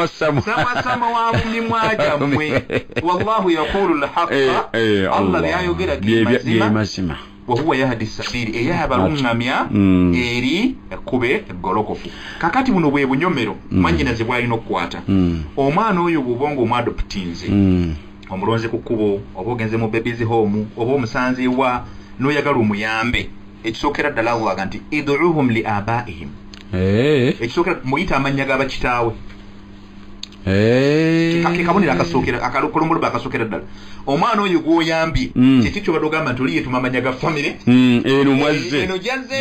sama sama wa mimwa gyammwe, wallahu yaqulu al-haqqa, Allah byayogera ge mazima, wa huwa yahdi sabili, eyaha abaluŋŋamya eri ekkube eggolokofu. Kakati buno bwe bunyomero mwannyinaze bw'alina okukwata. Omwana oyo bw'oba nga omwadoptinze, omulonze ku kkubo, oba ogenze mu babies home, oba omusanze wa n'oyagala omuyambe, ekisookera ddala Allah aga nti id'uhum li abaihim, ekisookera muyite amannya g'abakitaawe. Ke kabonero akasookera, akalombolombo akasookera ddala. Omwana oyo gw'oyambye, kyeki kyobadde ogamba nti oli yeetuma amannya ga famire eno mwazze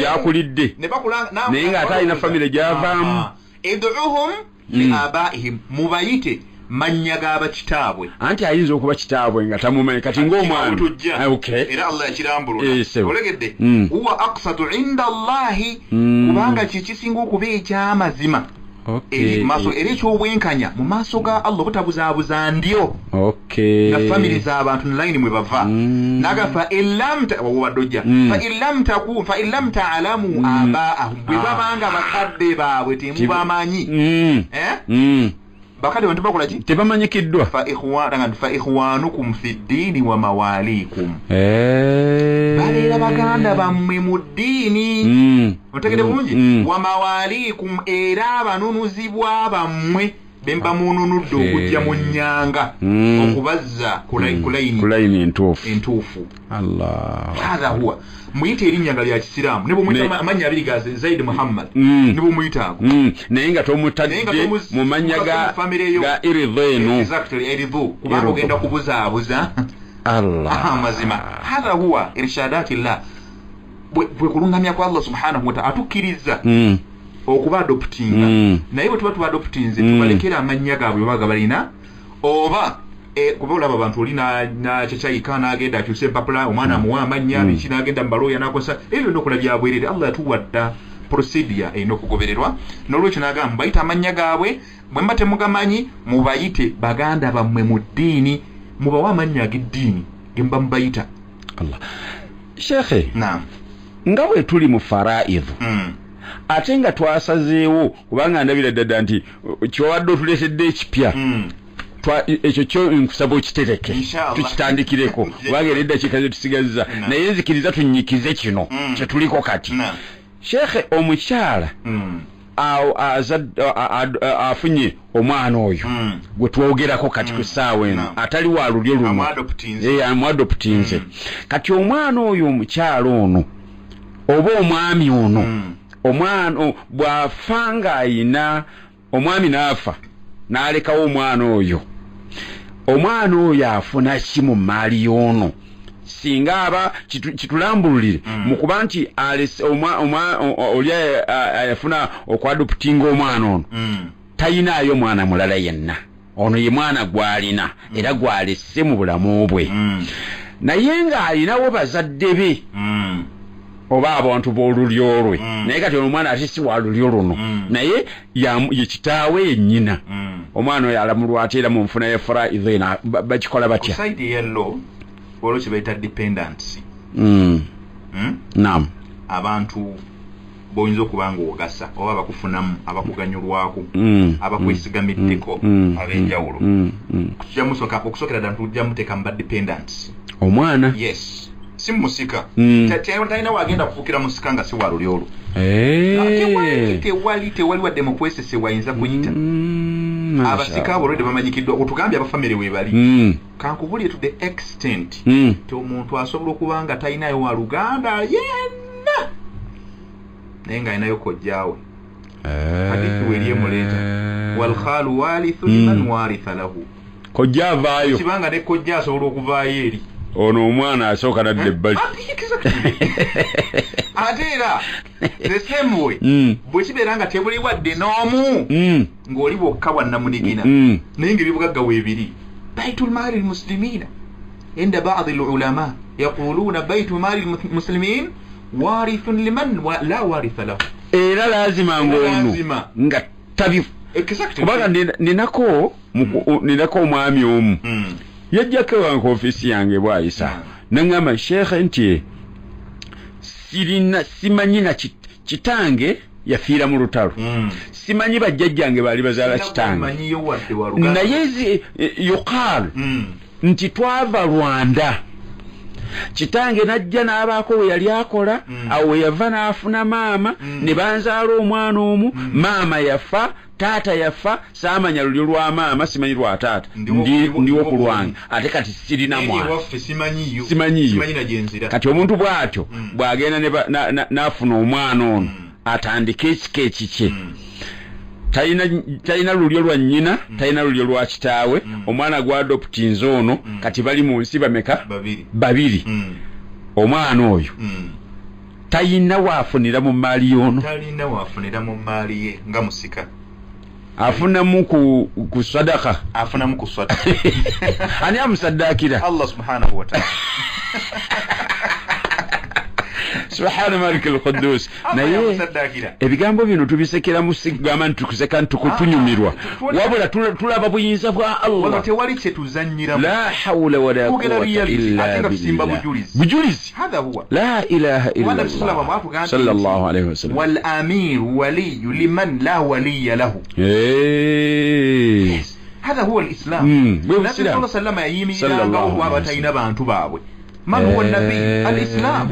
gyakulidde, naye ng'ate alina famire gy'avaamu. Id'uhum li abaihim, mubayite mannya g'abakitaabwe. Anti ayinza okuba kitaabwe nga tamumanyi, kati ng'omwana era Allah yakirambulula. Olegedde? Huwa aqsatu inda Allahi, kubanga kikisinga okuba ekyamazima. Eri maaso eri ekyobwenkanya mu maaso ga Allah butabuzaabuza ndyo na family z'abantu ne line mwe bava. Naga fa illam wadojja fa illam taku fa illam ta'lamu abaahum, bwe babanga bakadde baabwe temubamanyi. Bakadde bantu bakola ki? Tebamanyikiddwa. Fa ikhwana fa ikhwanukum fi ddini wa mawalikum, babeera baganda bammwe mu ddiini. Otegedde bulungi? Wa mawalikum, era abanunuzibwa bammwe bemba mununudde okujja mu nnyanga okubazza ku layini entuufu. Allah, hadha huwa muyite erinnya nga lya kisiraamu ne bw'omuyita amannya abiri ga Zaid Muhammad ne bw'omuyita ago, naye nga tomutadde mu mannya ga iridho eno. Exactly, iridho, kubanga ogenda kubuzaabuza Allah amazima. Hadha huwa irshadatillah, bwe kulungamya kwa Allah subhanahu wa ta'ala atukkiriza okuba adoptinga. Naye bwe tuba tuba-adoptinze tubalekera amannya gaabwe oba gabalina oba kuba olaba abantu oli nakyayika n'agenda akyuse empapula omwana amuwa amannya biki n'agenda mu balooya n'akosa ebyo byonna okola byabwerere. Allah yatuwadda procedure erina okugobererwa. N'olwekyo n'agamba mubayite amannya gaabwe, bwe muba temugamanyi mubayite baganda bammwe mu ddiini, mubawe amannya ag'eddiini ge muba mubayita. Allah Shekhe, naam, nga bwe tuli mu faraidhu ate nga twasazeewo, kubanga ndabira ddala nti kyowadde otuleetedde ekipya, ekyo kyo nkusaba okitereke tukitandikireko, kubanga era eddakiika zetusigazza, naye nzikiriza tunyikize kino kyetuliko kati. Shekhe, omukyala afunye omwana oyo gwe twogerako kati ku ssaawa eno atali wa lulyo luno, amuadoptinze. Kati omwana oyo omukyala ono oba omwami ono, omwana bw'afa ng'ayina omwami n'afa n'alekawo omwana oyo, omwana oyo afuna ki mu mmaali y'ono? Singa aba kitulambululire mu kuba nti oli ayafuna okwadoptinga omwana ono tayinaayo mwana mulala yenna, ono ye mwana gw'alina era gw'alese mu bulamu bwe, naye ng'alinawo bazadde be oba abantu b'olulyo lwe, naye kati omwana ate si wa lulyo luno, naye ye kitaawe ye nnyina. Omwana oyo alamulwa ate era mu nfuna ya faraidh eno bakikola batya? Ku side ya law waliwo kye bayita dependency. Naam, abantu b'oyinza okuba ng'ogasa oba abakufunamu, abakuganyulwako, abakwesigamiddeko ab'enjawulo. Okusookera ddala tujja muteeka mu ba dependents omwana. Yes, si musika. Talina wagenda kufuukira musika nga si wa lulyo olwo. Tewali tewali wadde mu kwesesebwa ayinza kuyita. Abasika abo already bamanyikiddwa, otugambye abafamire we bali. Kankubulire to the extent nti omuntu asobola okuba nga talinayo wa luganda yenna naye ng'alinayo kojjaawe. Hadithi weeri emuleeta walkhalu warithu liman waritha lahu, kojja avaayo kibanga ne kojja asobola okuvaayo eri ono omwana asooka nadda ebbali. Ate era the same way bwe kibeera nga tebuli wadde n'omu ng'oli bwokka bwannamunigina, naye ng'ebibugagga weebiri. Baitul maali lmuslimina inda baadi lulama yaquluuna baitu maali lmuslimin warithun liman la waritha lahu, era lazima ng'ono nga tabi. Kubanga ninako omwami omu yajjako ewange ofiisi yange bw'ayisa naŋŋamba, Shekhe, nti sirina simanyi na kitange yafiira mu lutalo, simanyi bajjajjange baali bazaala kitange, naye yuqaalu nti twava Rwanda, kitange najja n'abaako we yali akola, awo we yava n'afuna maama, ne banzaala omwana omu, maama yafa, taata yafa, saamanya lulyo lwa maama, simanyi lwa taata, ndiwo ku lwange, ate kati sirina mwana, simanyiyo. Kati omuntu bw'atyo bw'agenda n'afuna omwana ono atandike ekika ekikye, talina lulyo lwa nnyina, talina lulyo lwa kitaawe, omwana gw'adoptinze ono kati bali mu nsi bameka? Babiri. Omwana oyo talina waafunira mu mmaali y'ono, talina waafunira mu mmaali ye nga musika, afunamu ku sadaka, afunamu ku sadaka. Ani amusaddaakira? Allah subhanahu wa ta'ala. Subhana malik al-Quddus. Naye ebigambo bino tubisekera musigamba nti tukuseka ntukutunyumirwa, wabula tulaba buyinza bwa Allah. Tewali kye tuzannyiramu. La hawla wala quwwata illa billah. Bujulizi. Hadha huwa. La ilaha illa Allah. Sallallahu alayhi wa sallam. Wal amir waliyu liman la waliya lahu. Hadha huwa al-Islam. Nabi sallallahu alayhi wa sallam yayimiriranga abatalina bantu baabwe. Man huwa nabi al-Islam.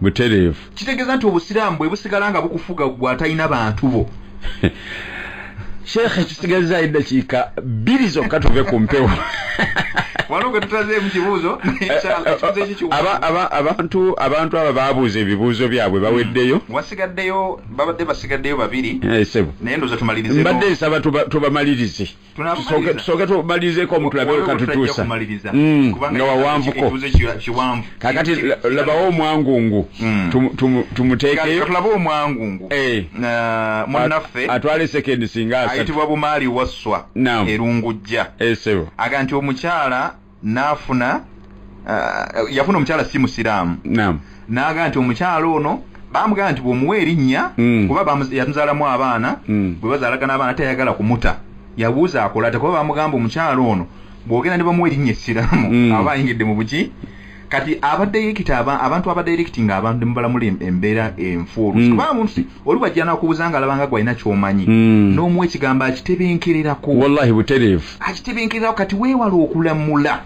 Butereevu. Kitegeeza nti obusiraamu bwe busigala nga bukufuga gwe atalina bantu bo. Sheikh, tusigazza eddakiika 2 zokka tuve ku mpewo. Waliwo gwe tutazeemu kibuuzo. Abantu abo baabuuza ebibuuzo byabwe baweddeyo. Wasigaddeyo, babadde basigaddeyo babiri. Naye ndowooza tumalirize. Mbadde nsaba tubamalirize. Tusooke tumalirizeeko omutulabe katutuusa. Nga wawanvuko. Kaakati labawo omwangungu. Tumuteekeyo. Tulabe omwangungu. Munnaffe. Atwale sekendi singa asatu. Ayitibwa Bumaali Wasswa. Erungujja. Aga nti omukyala n'afuna yafuna omukyala si musiraamu. N'aga nti omukyala ono bamugamba nti bw'omuwa erinnya kuba yamuzaalamu abaana, bwe bazaalagana abaana teyagala kumuta. Yabuuza akola ate kuba bamugamba omukyala ono bw'ogenda ne bamuwa erinnya essiraamu aba ayingidde mu buki. Kati abadde abantu abadirectinga abantu mubalamula embeera enfu oluusi. Kubanga omuntu oli bw'ajja n'akubuuza nga alaba nga gw'alina ky'omanyi n'omuwa ekigambo akitebenkererako. Wallahi butereevu. Akitebenkererako. Kati weewale okulamula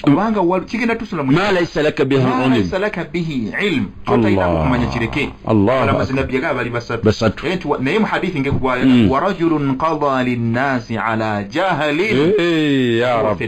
kubanga kigenda tusula ma laysa laka bihi ilm. Ma laysa laka bihi ilm. Ky'otalina kumanya kireke. Abalamuzi nabbi yagamba bali basatu. Naye mu hadithi ngekugwayo wa rajulun qada linnasi ala jahlin. Ya rabbi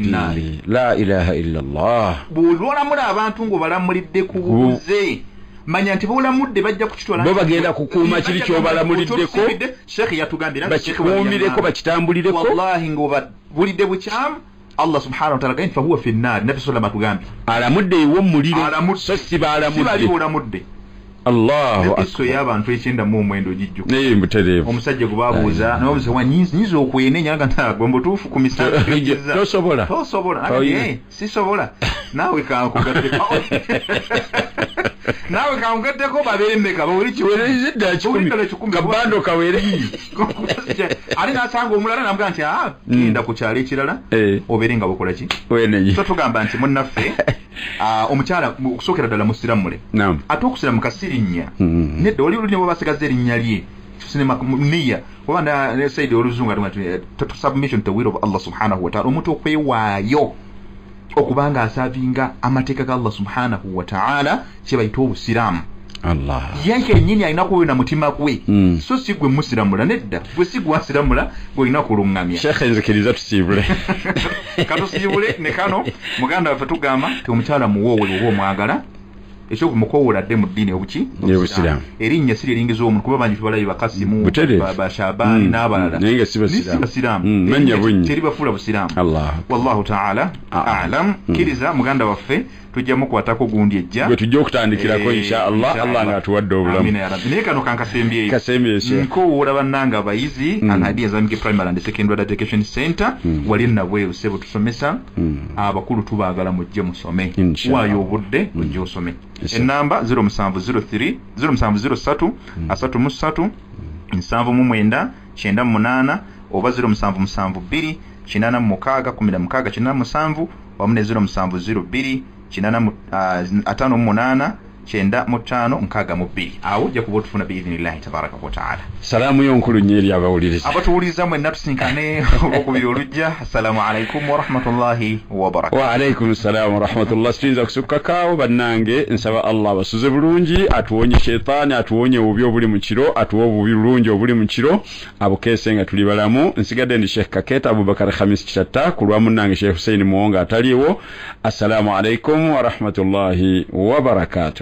la ilaha illa Allah. Bw'olamula abantu ng'obalamulidde ku bubuze, manya nti bw'olamudde bajja kukitwala. Bo bagenda kukuuma kiri ky'obalamuliddeko. Sheikh yatugambira bakikuumireko bakitambulireko. Wallahi ng'obabulidde bukyamu. Allah subhanahu wa ta'ala gamba fa huwa fi an-nar. Nabi sallallahu alayhi wa sallam alamudde iwo muliro so si balamudde. Allahu akbar. Esso y'abantu 99 gijjuka. Naye mbutereevu. Omusajja gwe baabuuza n'omuze wa nyinza okwenenya nga ntagwe mbutuufu ku misango. Tosobola. Tosobola. Sisobola. Naawe kankugatteko. Naawe kankugatteko babeere mmeka bawuli kiwerezedda 100 kabando kawere. Ali n'asanga omulala n'amugamba nti genda ku kyalo ekirala obeere nga bukola ki? Wenenye. So tugamba nti munnaffe omukyala okusookera ddala musiramule. Ate okusiramuka si linnya. Nedda oli oluli ne bw'abasigaza erinnya lye. Tusinema niya. Kuba ne saidi oluzungu atugamba nti total submission to the will of Allah subhanahu wa ta'ala. Omuntu okwewaayo okubanga asavinga amateeka ga Allah subhanahu wa ta'ala kye bayita obusiraamu. Allah. Ye kennyini alina kuba na mutima gwe. So si gwe musiramula nedda. Gwe si gwe asiramula gwe olina kuluŋŋamya. Sheikh nzikiriza tusiibule. Katusiibule ne kano muganda waffe tugamba nti omukyala muwoowe bw'oba omwagala ekyokumukoowoola dde mu ddiini obuki? Obusiraamu. Erinnya si lyeringiza omuntu kuba bangi tubalayo Bakasimu, Bashabaani n'abalala. Naye nga si basiraamu. Mannya bunnya. Teribafuula busiraamu. Allah. Wallahu ta'ala a'lam. Kkiriza muganda waffe tujja mukwatako gundi ejja. Gwe tujja okutandikirako insha Allah. Allah ng'atuwadde obulamu. Amina ya Rabbi. Naye kano kankasembyeyo. Kasembyeyo Sheikh. Nkoowoola bannange abayizi Al-Hadiya Islamic Primary and Secondary Education Center wali Nabweru ssebo tusomesa. Abakulu tubaagala mujje musome. Waayo obudde ojje osome. Enamba 0703 0703 33 79 98 oba 0772 86 16 97 wamu ne 0702 58 95 62. Awo ojja kuba otufuna biidhinillahi tabaraka wa taala. Salaamu yo nkulu nnyo eri abawuliriza. Abatuwuliriza mwenna tusinkane olwokubiri olujja. Assalamu alaikum warahmatullahi wabarakatuh. Wa alaikum salaam warahmatullah. Siyinza kusukkakaawo bannange, nsaba Allah abasuze bulungi, atuwonye sheitaani, atuwonye obubi obuli mu kiro, atuwe obubi bulungi obuli mu kiro, abukeese nga tuli balamu. Nsigadde ndi Sheikh Kaketa Abubakar Khamis Kitatta ku lwa munnange Sheikh Hussein Muwonga ataliiwo. Assalamu alaikum warahmatullahi wabarakatuh.